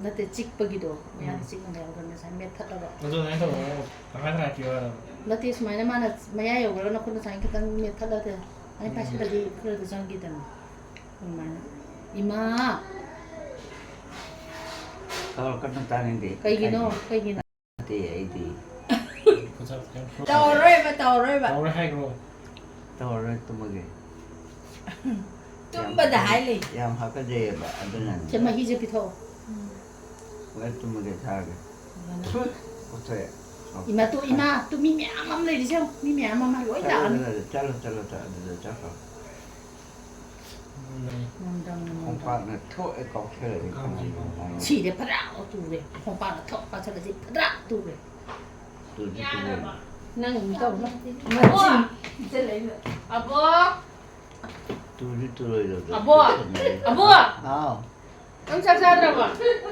ꯅꯠꯇꯦ, ꯆꯤꯛꯄꯒꯤꯗꯣ, ꯃꯌꯥꯗ ꯎꯝ꯫ ꯆꯤꯛꯅ ꯂꯩꯍꯧꯗꯅ ꯁꯨꯃꯥꯏꯅ ꯃꯦꯠꯊꯠꯂꯒ꯫ ꯑꯗꯨ ꯑꯗꯨꯃꯥꯏꯅ ꯇꯧꯔꯒ ꯇꯪꯈꯥꯏ ꯇꯪꯈꯥꯏ ꯄꯤꯌꯣ ꯍꯥꯏꯔꯕ? ꯅꯠꯇꯦ, ꯁꯨꯃꯥꯏꯅ ꯃꯥꯅ ꯃꯌꯥ ꯌꯧꯈ꯭ꯔꯒ ꯅꯈꯨꯠꯅ ꯁꯨꯃꯥꯏꯅ ꯈꯤꯇꯪ ꯃꯦꯠꯊꯠꯂꯒ ꯑꯗꯨꯃꯥꯏꯅ ꯎꯝ꯫ ꯄꯥꯏꯁꯤꯜꯂꯗꯤ ꯈꯔꯗꯤ ꯆꯪꯈꯤꯗꯅ꯫ ꯑꯗꯨꯃꯥꯏꯅ꯫ ꯏꯃꯥ! ꯇꯧꯔꯛꯀꯅꯨ, ꯇꯥꯅꯤꯡꯗꯦ꯫ ꯀꯩꯒꯤꯅꯣ? ꯀꯩꯒꯤꯅꯣ? ꯅꯠꯇꯦ, ꯑꯩꯗꯤ꯫ ꯇꯧꯔꯔꯣꯏꯕ, ꯇꯧꯔꯔꯣꯏꯕ꯫ ꯇꯧꯔꯣꯏ ꯍꯥꯏꯈ꯭ꯔꯣ꯫ ꯇꯧꯔꯔꯣꯏ, ꯇꯨꯝꯃꯒꯦ꯫ ꯇꯨꯝꯕꯗ ꯌꯥꯝ ꯍꯥꯏ ꯂꯩ꯫ ꯌꯥꯝ ꯍꯥꯀꯠꯖꯩꯌꯦꯕ, ꯑꯗꯨꯅꯅꯦ꯫ ꯁꯦ, ꯃꯍꯤꯁꯦ ꯄꯤꯊꯣꯛꯑꯣ꯫ ꯍꯣꯏ, ꯇꯨꯝꯃꯒꯦ, ꯊꯥꯔꯒꯦ꯫ ꯊꯨꯠ! ꯄꯣꯊꯣꯛꯑꯦ꯫ ꯏꯃꯥ, ꯇꯨ, ꯏꯃꯥ, ꯇꯨ, ꯃꯤ ꯃꯌꯥꯝ ꯑꯃ ꯂꯩꯔꯤꯁꯦ ꯌꯦꯡꯉꯨ꯫ ꯃꯤ ꯃꯌꯥꯝ ꯑꯃ ꯂꯣꯏ ꯂꯥꯛꯑꯅꯤ꯫ ꯆꯠꯂꯣ, ꯆꯠꯂꯣ, ꯆꯠꯂꯣ, ꯑꯗꯨꯗ ꯆꯠꯈ꯭ꯔꯣ꯫ ꯅꯨꯡꯗꯥꯡ, ꯅꯨꯡꯗꯥꯡ꯫ ꯈꯣꯡꯄꯥꯛꯅ ꯊꯣꯛꯑꯦ ꯀꯥꯎꯊꯔꯛꯑꯦ ꯀꯃꯥꯏꯅ ꯍꯥꯏꯅꯤ? ꯁꯤꯔꯦ, ꯐꯗ꯭ꯔꯥꯛ ꯇꯨꯔꯦ꯫ ꯈꯣꯡꯄꯥꯛꯅ ꯊꯣꯛ ꯄꯥꯏꯁꯜꯂꯁꯤ, ꯐꯗ꯭ꯔꯥꯛ ꯇꯨꯔꯦ꯫ ꯇꯨꯗꯤ ꯇꯨꯔꯣꯏ꯫ ꯅꯪ ꯑꯃꯨꯛ ꯇꯧꯅꯨ꯫ ꯃꯆꯤꯟ ꯊꯤꯖꯜꯂꯛꯏꯕ꯫ ꯑꯕꯣꯛ! ꯇꯨꯗꯤ ꯇꯨꯔꯣꯏꯗꯕꯗꯣ꯫ ꯑꯕꯣꯛ! ꯇꯨꯁꯟꯅꯔꯤ꯫ ꯑꯕꯣꯛ! ꯍꯥꯎ꯫ ꯅꯪ ꯆꯥꯛ ꯆꯥꯗ꯭ꯔꯕꯣ?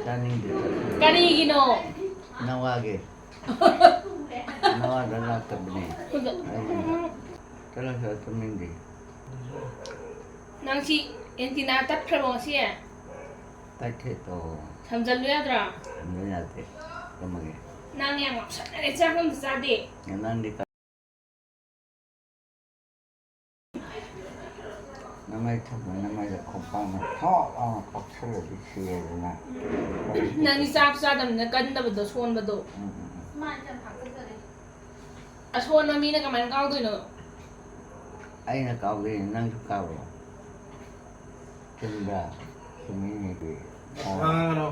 ꯆꯥꯅꯤꯡꯗꯦ꯫ ꯀꯔꯤꯒꯤꯅꯣ? ꯅꯋꯥꯒꯤ꯫ ꯅꯋꯥꯗ ꯂꯥꯛꯇꯕꯅꯦ꯫ ꯑꯩꯅ ꯆꯠꯂꯣ, ꯆꯠꯂꯣ, ꯇꯨꯝꯅꯤꯡꯗꯦ꯫ ꯅꯪ ꯁꯤ ꯑꯦꯟꯇꯤꯅꯥ ꯇꯠꯈ꯭ꯔꯕꯣ ꯉꯁꯤ? ꯇꯠꯈ꯭ꯔꯦ ꯇꯣ꯫ ꯁꯝꯖꯜꯂꯨ ꯌꯥꯗ꯭ꯔꯣ? ꯁꯝꯖꯜ ꯌꯥꯗꯦ꯫ ꯇꯨꯝꯃꯒꯦ꯫ ꯅꯪ ꯌꯥꯝ ꯉꯥꯎꯁꯟꯅꯔꯦ, ꯆꯥꯛ ꯑꯝꯇ ꯆꯥꯗꯦ꯫ ꯅꯪꯗꯤ ꯀ-, ꯅꯃꯥꯏ ꯊꯝꯃꯣ, ꯅꯃꯥꯏꯗ ꯈꯣꯡꯄꯥꯛꯅ ꯊꯣꯛ ꯂꯥꯎꯅ ꯀꯥꯎꯁꯜꯂꯗꯤ ꯁꯤꯔꯦꯗꯅ꯫ ꯅꯪꯗꯤ ꯆꯥꯛ ꯆꯥꯗꯕꯅꯤꯅ ꯀꯟꯗꯕꯗꯣ, ꯁꯣꯟꯕꯗꯣ꯫ ꯎꯝ, ꯎꯝ, ꯎꯝ꯫ ꯑꯁꯣꯟꯕ ꯃꯤꯅ ꯀꯃꯥꯏꯅ ꯀꯥꯎꯗꯣꯏꯅꯣ? ꯑꯩꯅ ꯀꯥꯎꯗꯣꯏꯅꯤ, ꯅꯪꯁꯨ ꯀꯥꯎꯔꯣ꯫ ꯆꯨꯝꯕ꯭ꯔꯥ? ꯆꯨꯝꯃꯤꯅꯦꯗꯤ꯫ ꯑꯣ꯫ ꯉꯥꯡꯉꯅꯣ꯫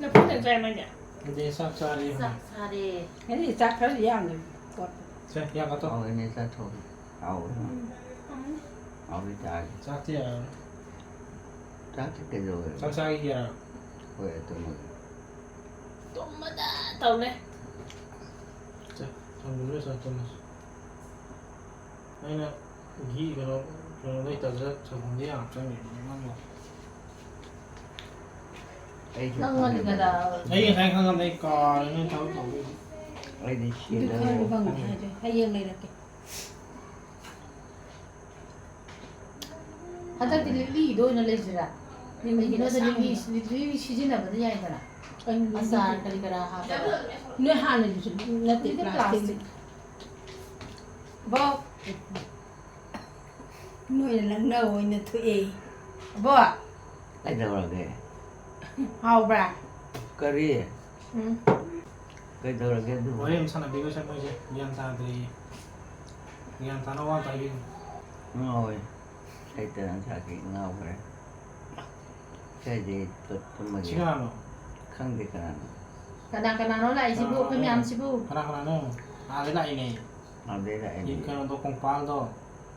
ꯂꯐꯨ ꯈꯛꯇꯪ ꯆꯥꯏ ꯃꯥꯏꯗꯤ꯫ ꯑꯗꯨꯗꯤ ꯆꯥꯛ ꯆꯥꯔꯦ꯫ ꯆꯥꯛ ꯆꯥꯔꯦ꯫ ꯑꯩꯗꯤ ꯆꯥꯛ ꯈꯔ ꯌꯥꯝꯅ ꯀꯣꯠꯄ꯫ ꯁꯦ, ꯌꯥꯝ ꯀꯠꯇꯣ꯫ ꯍꯥꯎꯋꯦꯅꯦ, ꯆꯥꯊꯣꯛꯑꯣ꯫ ꯍꯥꯎꯋꯦ꯫ ꯍꯥꯎꯋꯦ, ꯆꯥꯒꯦ꯫ ꯆꯥꯛꯇꯤ ꯌꯥꯔꯔꯣꯏ꯫ ꯆꯥꯛꯇꯤ ꯀꯩꯗꯧꯋꯦꯕ? ꯆꯥꯛ ꯆꯥꯈꯤꯒꯦ ꯌꯥꯔꯣꯏ꯫ ꯍꯣꯏ, ꯑꯗꯨꯃꯒꯤ꯫ ꯇꯨꯝꯕꯗ ꯇꯧ ꯂꯩ꯫ ꯁꯦ, ꯊꯝꯃꯨꯔꯦ, ꯁꯦ, ꯊꯝꯃꯁꯤ꯫ ꯑꯩꯅ ꯘꯤ ꯀꯩꯅꯣ, ꯀꯩꯅꯣ ꯂꯩꯇꯕꯗ ꯁꯪꯒꯣꯝꯗꯤ ꯌꯥꯝ ꯆꯪꯉꯤꯅꯦ ꯅꯪꯕꯣ꯫ ꯑꯩꯁꯨ ꯅꯪ ꯉꯜꯂꯤꯉꯩꯗ꯫ ꯑꯩ ꯉꯁꯥꯏ ꯈꯪꯉꯝꯗ ꯑꯩ ꯀꯥꯎꯔꯦ ꯅꯣꯏ ꯊꯕꯛ ꯇꯧꯕꯩ꯫ ꯑꯩꯗꯤ ꯑꯗꯨ ꯁꯤꯗ ꯈꯔ ꯂꯩꯕ ꯐꯪꯉꯦ ꯈꯪꯗꯦ꯫ ꯍꯥꯏꯁꯦ ꯍꯌꯦꯡ ꯂꯩꯔꯛꯀꯦ꯫ ꯍꯟꯗꯛꯇꯤ ꯂꯤꯛꯂꯤꯗꯣ ꯑꯣꯏꯅ ꯂꯩꯁꯤꯔꯥ? ꯀꯩꯒꯤꯅꯣꯗ ꯂꯤꯛꯂꯤ, ꯂꯤꯛꯂꯤ ꯁꯤꯖꯤꯟꯅꯕꯗ ꯌꯥꯏꯗꯅ꯫ ꯑꯆꯥꯔ ꯀꯔꯤ ꯀꯔꯥ ꯍꯥꯞꯄꯗ꯫ ꯅꯣꯏ ꯍꯥꯟꯅꯒꯤꯁꯨ ꯅꯠꯇꯦ, ꯑꯗꯨꯗꯤ ꯄ꯭ꯂꯥꯁꯇꯤꯛ꯫ ꯄ꯭ꯂꯥꯁꯇꯤꯛ꯫ ꯕꯣꯛ꯫ ꯅꯣꯏꯅ ꯂꯪꯅꯕ ꯑꯣꯏꯅ ꯊꯣꯛꯑꯦ꯫ ꯕꯣꯛ꯫ ꯀꯩꯗꯧꯔꯒꯦ? ꯍꯥꯎꯕ꯭ꯔꯥ? ꯀꯔꯤ? ꯎꯝ꯫ ꯀꯩꯗꯧꯔꯒꯦ ꯑꯗꯨꯕꯨ? ꯋꯥꯔꯤ ꯑꯃ ꯁꯥꯟꯅꯕꯤꯒꯁꯦ ꯃꯣꯏꯁꯦ ꯒ꯭ꯌꯥꯟ ꯇꯥꯗ꯭ꯔꯦꯌꯦ꯫ ꯒ꯭ꯌꯥꯟ ꯇꯥꯅꯕ ꯑꯝꯇ ꯍꯥꯏꯕꯤꯌꯨ꯫ ꯉꯥꯎꯋꯦ꯫ ꯍꯩꯇꯅ ꯉꯁꯥꯏꯗꯤ ꯉꯥꯎꯈ꯭ꯔꯦ꯫ ꯁꯤꯗꯤ ꯇꯨ-, ꯇꯨꯝꯃꯒꯦ꯫ ꯁꯤ ꯀꯅꯥꯅꯣ? ꯈꯪꯗꯦ ꯀꯅꯥꯅꯣ꯫ ꯀꯅꯥ ꯀꯅꯥꯅꯣ ꯂꯥꯛꯏꯁꯤꯕꯨ, ꯑꯩꯈꯣꯏ ꯃꯌꯥꯝꯁꯤꯕꯨ? ꯀꯅꯥ ꯀꯅꯥꯅꯣ? ꯑꯥꯗꯩ ꯂꯥꯛꯏꯅꯦ꯫ ꯑꯗꯩ ꯂꯥꯛꯑꯦ꯫ ꯀꯩꯅꯣꯗꯣ, ꯀꯣꯡꯄꯥꯜꯗꯣ꯫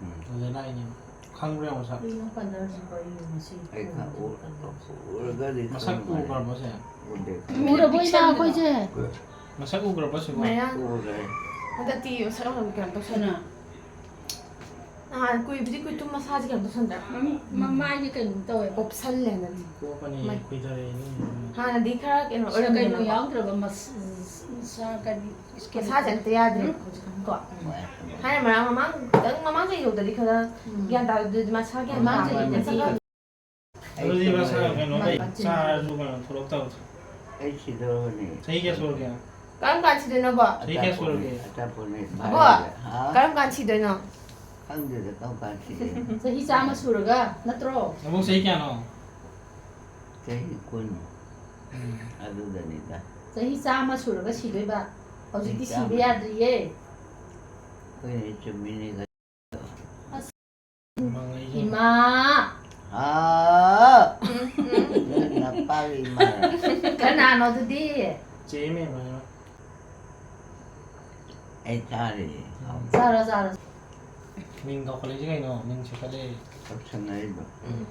ꯎꯝ꯫ ꯑꯗꯨꯗꯩ ꯂꯥꯛꯏꯅꯦ꯫ ꯈꯪꯕ꯭ꯔꯥ ꯌꯦꯡꯉꯣ ꯁꯛ꯫ ꯀꯩꯅꯣ ꯀꯂꯔꯁꯤꯕꯣ ꯑꯩ ꯉꯁꯤ ꯑꯩ ꯈꯪ-, ꯎ-, ꯀꯂꯔꯁꯦ꯫ ꯎꯔꯒꯗꯤ ꯃꯁꯛ ꯈꯪꯕꯅꯦ꯫ ꯎꯈ꯭ꯔꯕꯣ ꯁꯦ? ꯎꯗꯦ꯫ ꯎꯔꯕꯣ ꯏꯃꯥ ꯑꯩꯈꯣꯏꯁꯦ? ꯃꯁꯛ ꯎꯈ꯭ꯔꯕꯣ ꯁꯤꯕꯣ? ꯃꯌꯥꯝ꯫ ꯎꯔꯦ꯫ ꯍꯟꯗꯛꯇꯤ ꯃꯁꯛ ꯌꯥꯝ ꯀꯩꯅꯣ ꯇꯧꯁꯟꯅ꯫ ꯅꯍꯥꯟ ꯀꯨꯏꯕꯨꯗꯤ ꯀꯨꯏ ꯇꯨꯝ ꯃꯁꯥꯁꯦ ꯀꯩꯅꯣ ꯇꯧꯁꯟꯗ꯭ꯔꯥ? ꯃꯃꯤ-, ꯃꯃꯥꯏꯁꯦ ꯀꯩꯅꯣꯝ ꯇꯧꯋꯦꯕ꯫ ꯀꯣꯞꯁꯜꯂꯦ ꯍꯟꯗꯛꯇꯤ꯫ ꯀꯣꯞꯄꯅꯤ, ꯃꯥꯏ-, ꯀꯨꯏꯊꯔꯛꯑꯦ ꯑꯗꯨꯝ꯫ ꯍꯥꯟꯅꯗꯤ ꯈꯔ ꯀꯩꯅꯣ ꯁꯤꯗ ꯀꯩꯅꯣ ꯑꯣꯏꯔꯝꯕꯅꯦꯕ꯫ ꯌꯥꯎꯗ꯭ꯔꯕ ꯃꯁ-, ꯁꯥ ꯀꯔꯤ ꯁ꯭ꯀꯤꯟ ꯃꯁꯥꯁꯦ ꯑꯝꯇ ꯌꯥꯗ꯭ꯔꯦ ꯎꯝ? ꯍꯧꯖꯤꯛꯀꯥꯟ ꯀꯣ꯫ ꯎꯝ꯫ ꯊꯥꯏꯅ ꯃꯔꯥꯡ ꯃꯃꯥꯡ ꯈꯤꯇꯪ ꯃꯃꯥꯡ ꯆꯍꯤ ꯌꯧꯗꯗꯤ ꯈꯔ ꯎꯝ꯫ ꯒ꯭ꯌꯥꯟ ꯇꯥꯔꯗꯤ ꯃꯁꯥ ꯒ꯭ꯌꯥꯟ ꯃꯃꯥꯡ ꯇꯥꯕꯅꯦ꯫ ꯆꯍꯤꯗꯗꯤ ꯃꯁꯥ ꯑꯗꯨꯗꯤ ꯃꯁꯥ ꯀꯩꯅꯣ ꯂꯩ, ꯆꯥꯔꯁꯨ ꯀꯩꯅꯣ ꯊꯣꯛꯂꯛꯇꯕꯗꯣ꯫ ꯑꯩ ꯁꯤꯗꯧꯔꯕꯅꯦ꯫ ꯆꯍꯤ ꯀꯌꯥ ꯁꯨꯔꯒꯦ? ꯀꯔꯝ ꯀꯥꯟ ꯁꯤꯗꯣꯏꯅꯣꯕꯣ? ꯆꯍꯤ ꯀꯌꯥ ꯁꯨꯔꯒꯦ? ꯑꯆꯥꯄꯣꯠꯅꯦ, ꯑꯕꯣ, ꯚꯥꯏ꯫ ꯍꯥ? ꯀꯔꯝ ꯀꯥꯟ ꯁꯤꯗꯣꯏꯅꯣ? ꯈꯪꯗꯦꯗ ꯀꯔꯝ ꯀꯥꯟ ꯁꯤꯗꯣꯏꯅꯣ꯫ ꯆꯍꯤ ꯆꯥꯝꯃ ꯁꯨꯔꯒ ꯅꯠꯇ꯭ꯔꯣ? ꯅꯕꯨꯡ ꯆꯍꯤ ꯀꯌꯥꯅꯣ? ꯆꯍꯤ ꯀꯨꯟ꯫ ꯎꯝ꯫ ꯑꯗꯨꯗꯅꯤꯗ꯫ ꯆꯍꯤ ꯆꯥꯝꯃ ꯁꯨꯔꯒ ꯁꯤꯗꯣꯏꯕ꯫ ꯍꯧꯖꯤꯛꯇꯤ ꯆꯍꯤ ꯁꯤꯕ ꯆꯥꯝꯃ꯫ ꯌꯥꯗ꯭ꯔꯤꯌꯦ꯫ ꯍꯣꯏꯅꯦ, ꯆꯨꯝꯃꯤꯅꯦ꯫ ꯑꯁ꯫ ꯃꯃꯥꯡꯉꯩꯁꯦ꯫ ꯏꯃꯥ! ꯍꯥꯎ! ꯅꯣꯏ ꯅꯄꯥꯒꯤ ꯏꯃꯥꯔꯣ? ꯀꯅꯥꯅꯣ ꯑꯗꯨꯗꯤ? ꯆꯦ ꯃꯦꯝ ꯍꯥꯏꯕ꯫ ꯑꯩ ꯆꯥꯔꯦ꯫ ꯆꯥꯔꯣ, ꯆꯥꯔꯣ꯫ ꯃꯤꯡ ꯀꯧꯈꯠꯂꯛꯏꯁꯦ ꯀꯩꯅꯣ? ꯃꯤꯡ ꯁꯦꯠꯀꯠꯂꯛꯑꯦ꯫ ꯇꯧꯁꯟꯅꯔꯤꯕ꯫ ꯎꯝ꯫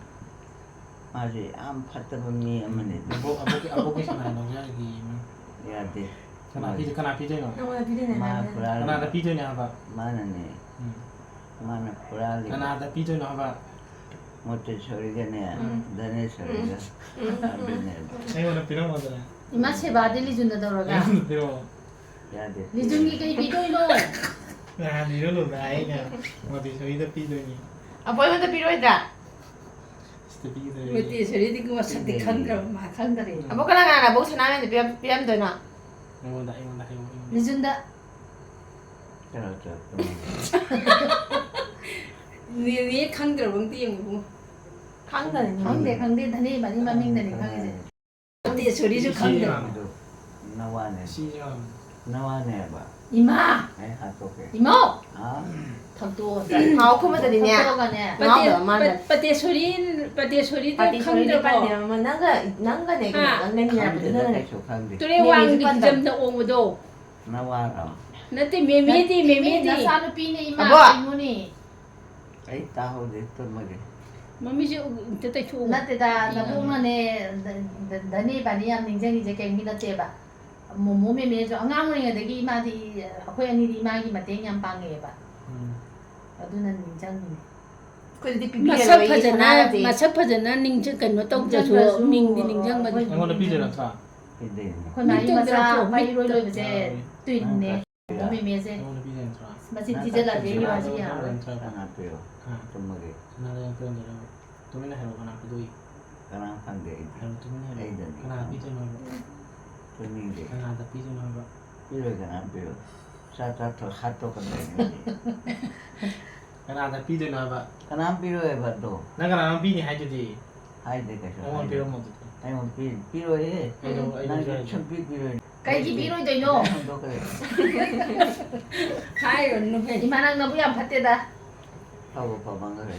ꯃꯥꯁꯦ ꯌꯥꯝ ꯐꯠꯇꯕ ꯃꯤ ꯑꯃꯅꯤ꯫ ꯑꯕꯣꯛ-, ꯑꯕꯣꯛꯀꯤ, ꯑꯕꯣꯛꯀꯤ ꯁꯅꯥ ꯂꯧ ꯌꯥꯔꯗꯤ ꯏꯃꯥ꯫ ꯌꯥꯗꯦ꯫ ꯀꯅꯥ ꯄꯤ-, ꯀꯅꯥ ꯄꯤꯗꯣꯏꯅꯣ? ꯅꯪꯉꯣꯟꯗ ꯄꯤꯗꯣꯏꯅꯦ ꯃꯥ ꯍꯥꯏꯕꯅꯦ꯫ ꯍꯨꯔꯥꯜꯂꯤꯕ꯫ ꯀꯅꯥꯗ ꯄꯤꯗꯣꯏꯅꯦ ꯍꯥꯏꯕ? ꯃꯥꯅꯅꯦ꯫ ꯎꯝ꯫ ꯃꯥꯅ ꯍꯨꯔꯥꯜꯂꯤꯕ꯫ ꯀꯅꯥꯗ ꯄꯤꯗꯣꯏꯅꯣ ꯍꯥꯏꯕ? ꯃꯣꯇꯦꯁꯣꯔꯤꯒꯅꯦ, ꯎꯝ꯫ ꯙꯅꯦꯁꯣꯔꯤꯒ ꯎꯝ꯫ ꯎꯝ꯫ ꯑꯗꯨꯅꯦꯕ꯫ ꯑꯩꯉꯣꯟꯗ ꯄꯤꯔꯝꯃꯣꯗꯅ꯫ ꯏꯃꯥ ꯁꯦꯕꯥꯗꯤ ꯂꯤꯖꯨꯟꯗ ꯇꯧꯔꯒ? ꯑꯩꯉꯣꯟꯗ ꯄꯤꯔꯝꯃꯣ꯫ ꯌꯥꯗꯦ꯫ ꯂꯤꯖꯨꯟꯒꯤ ꯀꯩ ꯄꯤꯗꯣꯏꯅꯣ? ꯅꯍꯥꯟ ꯏꯔꯣꯜꯂꯨꯗ ꯑꯩꯅ ꯃꯣꯇꯦꯁꯣꯔꯤꯗ ꯄꯤꯗꯣꯏꯅꯤ꯫ ꯑꯕꯣꯛ ꯑꯩꯉꯣꯟꯗ ꯄꯤꯔꯣꯏꯗ꯭ꯔꯥ? ꯁꯤꯗ ꯄꯤꯒꯗꯧꯔꯤꯅꯤ꯫ ꯃꯣꯇꯦꯁꯣꯔꯤꯗꯤ ꯃꯁꯛꯇꯤ ꯄꯤꯗꯣꯏꯅꯤ꯫ ꯈꯪꯗ꯭ꯔꯕ ꯃꯥ ꯈꯪꯗꯔꯦ꯫ ꯑꯕꯣꯛ ꯀꯅꯥ ꯀꯅꯥꯅ ꯑꯕꯣꯛ ꯁꯅꯥꯃꯦꯟꯗ ꯄꯤꯔꯝ-, ꯄꯤꯔꯝꯗꯣꯏꯅꯣ? ꯑꯩꯉꯣꯟꯗ, ꯑꯩꯉꯣꯟꯗ ꯍꯥꯏꯌꯣ, ꯑꯩꯉꯣꯟꯗ꯫ ꯂꯤꯖꯨꯟꯗ꯫ ꯀꯩꯅꯣ ꯇꯧꯔꯛꯄꯅꯤ꯫ ꯅꯦꯅꯦ ꯈꯪꯗ꯭ꯔꯕ ꯑꯝꯇ ꯌꯦꯡꯉꯨ ꯏꯕꯨꯡꯉꯣ꯫ ꯈꯪꯗꯔꯦ꯫ ꯈꯪꯗꯦ, ꯈꯪꯗꯦ, ꯙꯅꯦ ꯏꯕꯥꯅꯤ ꯃꯃꯤꯡꯗꯅꯤ ꯈꯪꯉꯤꯁꯦ꯫ ꯃꯣꯇꯦꯁꯣꯔꯤꯁꯨ ꯏꯆꯦ ꯈꯪꯗꯦ꯫ ꯏꯃꯥꯗꯣ ꯅꯋꯥꯅꯦ꯫ ꯏꯆꯦ ꯏꯃꯥꯗꯣ꯫ ꯅꯋꯥꯅꯦꯕ꯫ ꯏꯃꯥ! ꯑꯩ ꯍꯥꯠꯇꯣꯛꯀꯦ꯫ ꯏꯃꯧ! ꯍꯥ? ꯊꯛꯇꯣꯛꯑꯣ꯫ ꯊꯥꯎ ꯈꯨꯝꯕꯗꯗꯤꯅꯦ ꯊꯛꯇꯣꯛꯑꯒꯅꯦ꯫ ꯉꯥꯎꯗꯕ ꯃꯥꯟꯗ꯫ ꯄꯇꯦ-, ꯄꯇꯦꯁꯣꯔꯤ, ꯄꯇꯦꯁꯣꯔꯤꯗꯣ ꯄꯇꯦꯁꯣꯔꯤꯗꯤ ꯈꯪꯗ꯭ꯔꯕꯣ? ꯄꯟꯗꯦ, ꯃꯃꯜ ꯅꯪꯒ, ꯅꯪꯒꯅꯦ ꯀꯩꯅꯣ, ꯍꯥ? ꯅꯪꯒꯅꯦ ꯍꯥꯏꯕꯗꯣ ꯈꯪꯗꯦꯗ ꯅꯪꯒꯅꯦ꯫ ꯀꯩꯁꯨ ꯈꯪꯗꯦ꯫ ꯇꯨꯔꯦꯜ ꯅꯦꯅꯦꯁꯨ ꯋꯥꯡꯒꯤ ꯄꯟꯗꯕ꯫ ꯍꯤꯖꯝꯗ ꯑꯣꯡꯕꯗꯣ꯫ ꯅꯋꯥꯔꯣ? ꯅꯠꯇꯦ, ꯃꯦꯃꯦꯗꯤ, ꯅꯠꯇꯦ, ꯃꯦꯃꯦꯗꯤ꯫ ꯅꯆꯥꯅꯨꯄꯤꯅꯦ, ꯏꯃꯥ ꯑꯕꯣ! ꯀꯩꯅꯣꯅꯦ꯫ ꯑꯩ ꯇꯥꯍꯧꯗꯦ, ꯇꯨꯝꯃꯒꯦ꯫ ꯃꯃꯤꯁꯦ ꯑꯝꯇ ꯇꯩꯊꯣꯛꯎ꯫ ꯅꯠꯇꯦꯗ, ꯎꯝ꯫ ꯅꯕꯣꯛꯅꯅꯦ, ꯗ-, ꯗ-, ꯗꯅꯦ ꯏꯕꯥꯅꯤ ꯌꯥꯝ ꯅꯤꯡꯁꯤꯡꯉꯤꯁꯦ ꯀꯩꯝꯒꯤ ꯅꯠꯇꯦꯕ꯫ ꯃꯣꯃꯣ ꯃꯦꯃꯦꯁꯨ ꯑꯉꯥꯡ ꯑꯣꯏꯔꯤꯉꯩꯗꯒꯤ ꯏꯃꯥꯗꯤ, ꯑꯩꯈꯣꯏ ꯑꯅꯤꯗꯤ ꯏꯃꯥꯒꯤ ꯃꯇꯦꯡ ꯌꯥꯝ ꯄꯥꯡꯉꯛꯑꯦꯕ꯫ ꯎꯝ꯫ ꯑꯗꯨꯅ ꯅꯤꯡꯁꯤꯡꯉꯤꯅꯦ꯫ ꯑꯩꯈꯣꯏꯗꯗꯤ ꯃꯁꯛ ꯐꯖꯅ ꯃꯁꯛ ꯐꯖꯅ ꯅꯤꯡꯁꯤꯡ ꯀꯩꯅꯣ ꯇꯧꯗ꯭ꯔꯁꯨ ꯃꯤꯡꯗꯤ ꯅꯤꯡꯁꯤꯡꯕꯅꯤ꯫ ꯑꯩꯉꯣꯟꯗ ꯄꯤꯗꯣꯏ ꯅꯠꯇ꯭ꯔꯥ? ꯑꯩꯈꯣꯏ ꯃꯥꯒꯤ ꯃꯆꯥ ꯄꯥꯏꯔꯣꯏ ꯂꯣꯏꯕꯁꯦ ꯇꯨꯏꯅꯦ꯫ ꯃꯣꯃꯤꯃꯦꯁꯦ꯫ ꯑꯩꯉꯣꯟꯗ ꯄꯤꯗꯣꯏ ꯅꯠꯇ꯭ꯔꯥ? ꯃꯆꯤꯟ ꯊꯤꯖꯜꯂꯛꯑꯗꯤ ꯑꯩꯒꯤ ꯋꯥꯁꯤ ꯅꯠꯇ꯭ꯔꯥ? ꯌꯥꯔꯣꯏ꯫ ꯅꯠꯇ꯭ꯔꯥ? ꯀꯅꯥ ꯄꯤꯌꯣ? ꯍꯥ? ꯇꯨꯝꯃꯒꯦ꯫ ꯁꯅꯥꯗ ꯌꯥꯝ ꯄꯤꯔꯝꯗꯣꯏꯅꯣ? ꯇꯨꯃꯤꯟꯅ ꯍꯥꯏꯔꯣ, ꯀꯅꯥ ꯄꯤꯗꯣꯏ? ꯀꯅꯥ ꯈꯪꯗꯦ ꯑꯩꯗꯤ꯫ ꯍꯥꯏꯔꯣ, ꯇꯨꯃꯤꯟꯅ ꯍꯥꯏꯔꯣ꯫ ꯑꯩꯗꯅꯤ꯫ ꯀꯅꯥ ꯄꯤꯗꯣꯏꯅꯣ ꯍꯥꯏꯕ? ꯄꯤꯅꯤꯡꯗꯦ꯫ ꯀꯅꯥꯗ ꯄꯤꯗꯣꯏꯅꯣ ꯍꯥꯏꯕ? ꯄꯤꯔꯣꯏ ꯀꯅꯥ ꯄꯤꯔꯣꯏ꯫ ꯆꯥ ꯆꯥꯊꯣꯛ ꯍꯥꯠꯇꯣꯛꯀꯗꯣꯏꯅꯤ ꯑꯩꯗꯤ꯫ ꯀꯅꯥꯗ ꯄꯤꯗꯣꯏꯅꯣ ꯍꯥꯏꯕ? ꯀꯅꯥꯝ ꯄꯤꯔꯣꯏ ꯍꯥꯏꯕ ꯑꯗꯣ꯫ ꯅꯪ ꯀꯅꯥꯅꯣ ꯄꯤꯅꯤ ꯍꯥꯏꯗꯨꯗꯤ? ꯍꯥꯏꯗꯦ ꯀꯩꯁꯨ ꯑꯩꯉꯣꯟꯗ ꯍꯥꯏꯗꯦ꯫ ꯄꯤꯔꯝꯃꯣ ꯑꯗꯨꯗꯤ꯫ ꯑꯩꯉꯣꯟꯗ ꯄꯤ-, ꯄꯤꯔꯣꯏꯍꯦ꯫ ꯑꯩꯗꯣ, ꯑꯩꯗꯣ ꯅꯪꯗꯤ ꯍꯥꯏꯗꯦ꯫ ꯁꯨꯡꯄꯤ ꯄꯤꯔꯣꯏ꯫ ꯀꯩꯒꯤ ꯄꯤꯔꯣꯏꯗꯣꯏꯅꯣ? ꯍꯟꯗꯣꯛꯈ꯭ꯔꯦ꯫ ꯍꯥꯏꯔꯨꯅꯨ ꯍꯦ꯫ ꯏꯃꯥ ꯅꯪ ꯅꯕꯨꯛ ꯌꯥꯝ ꯐꯠꯇꯦꯗ꯫ ꯐꯕꯨ ꯐꯃꯟꯈ꯭ꯔꯦ꯫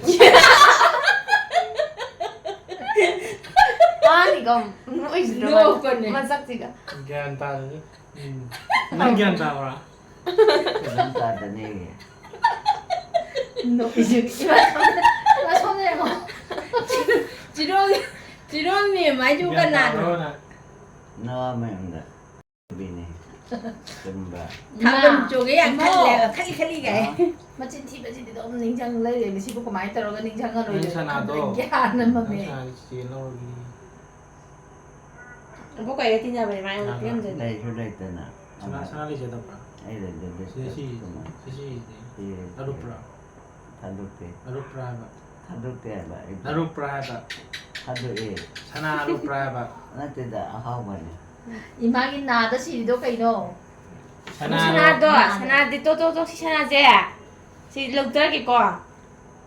ꯃꯥꯅꯤꯀꯣ ꯅꯣꯏꯁꯤꯗ ꯅꯣꯛꯄꯅꯦ꯫ ꯃꯁꯛꯁꯤꯒ꯫ ꯒ꯭ꯌꯥꯟ ꯇꯥꯗꯦ꯫ ꯎꯝ꯫ ꯅꯪ ꯒ꯭ꯌꯥꯟ ꯇꯥꯕ꯭ꯔꯥ? ꯀꯩꯅꯣꯝ ꯇꯥꯗꯅꯦ꯫ ꯅꯣꯛꯏꯁꯤꯗꯤ꯫ ꯏꯃꯥ ꯁꯣꯝꯗ, ꯏꯃꯥ ꯁꯣꯝꯗ ꯌꯦꯡꯉꯣ꯫ ꯆꯤꯔꯣꯡ ꯆꯤꯔꯣꯡ ꯃꯦꯝ ꯍꯥꯏꯗꯨ ꯒ꯭ꯌꯥꯟ ꯀꯅꯥꯅꯣ? ꯇꯥꯕ꯭ꯔꯣ ꯅꯪ? ꯅꯋꯥ ꯃꯌꯥꯝꯗ꯫ ꯕꯤꯅꯦ꯫ ꯆꯨꯝꯕ꯭ꯔꯥ? ꯊꯥꯕꯜ ꯆꯣꯡꯒꯦ ꯌꯥꯝ ꯏꯃꯥ꯫ ꯈꯜꯂꯦ꯫ ꯈꯜꯂꯤ ꯈꯜꯂꯤ ꯀꯥꯏ꯫ ꯍꯥ? ꯃꯆꯤꯟ ꯊꯤꯕꯁꯤꯗꯤ ꯑꯗꯨꯝ ꯅꯤꯡꯁꯤꯡ ꯂꯩꯔꯦ꯫ ꯃꯁꯤꯕꯨ ꯀꯃꯥꯏꯅ ꯇꯧꯔꯒ ꯅꯤꯡꯁꯤꯡꯉ ꯅꯪ ꯂꯣꯏꯗꯣꯏꯅꯣ ꯁꯅꯥꯗꯣ꯫ ꯈꯪꯗ꯭ꯔꯦ꯫ ꯒ꯭ꯌꯥꯟ ꯑꯃ ꯅꯪ ꯃꯦ꯫ ꯁꯅꯥꯗꯣ ꯆꯤꯆꯦ ꯂꯧꯔꯒꯦ꯫ ꯑꯕꯣꯛ ꯀꯩꯒ ꯇꯤꯟꯅꯕꯅꯦ ꯃꯥ ꯑꯩꯉꯣꯟꯗ ꯄꯤꯔꯝꯗꯣꯏꯅꯦ꯫ ꯂꯩꯁꯨ ꯂꯩꯇꯅ꯫ ꯁꯅꯥ, ꯁꯅꯥ ꯂꯩꯖꯗꯕ꯭ꯔꯥ? ꯑꯩ ꯂꯩꯖꯗꯦ꯫ ꯁꯤꯗ ꯁꯤ, ꯀꯃꯥꯏ-, ꯁꯤ ꯁꯤꯁꯦ ꯁꯤ ꯑꯔꯨꯞꯄ꯭ꯔꯥ? ꯊꯥꯗꯣꯛꯇꯦ꯫ ꯑꯔꯨꯞꯄ꯭ꯔꯥ ꯍꯥꯏꯕ? ꯊꯥꯗꯣꯛꯇꯦ ꯍꯥꯏꯕ ꯑꯩꯗꯤ꯫ ꯑꯔꯨꯞꯄ꯭ꯔꯥ ꯍꯥꯏꯕ? ꯊꯥꯗꯣꯛꯑꯦ꯫ ꯁꯅꯥ ꯑꯔꯨꯞꯄ꯭ꯔꯥ ꯍꯥꯏꯕ? ꯅꯠꯇꯦꯗ, ꯑꯍꯥꯎꯕꯅꯦ꯫ ꯏꯃꯥꯒꯤ ꯅꯥꯗ ꯁꯤꯔꯤꯗꯣ ꯀꯩꯅꯣ? ꯁꯅꯥ ꯁꯅꯥꯗꯣ, ꯁꯅꯥꯗꯣ꯫ ꯁꯅꯥꯗꯤ ꯇꯣ ꯇꯣ ꯇꯣ ꯁꯤ ꯁꯅꯥꯁꯦ꯫ ꯁꯤ ꯂꯧꯖꯔꯒꯦꯀꯣ꯫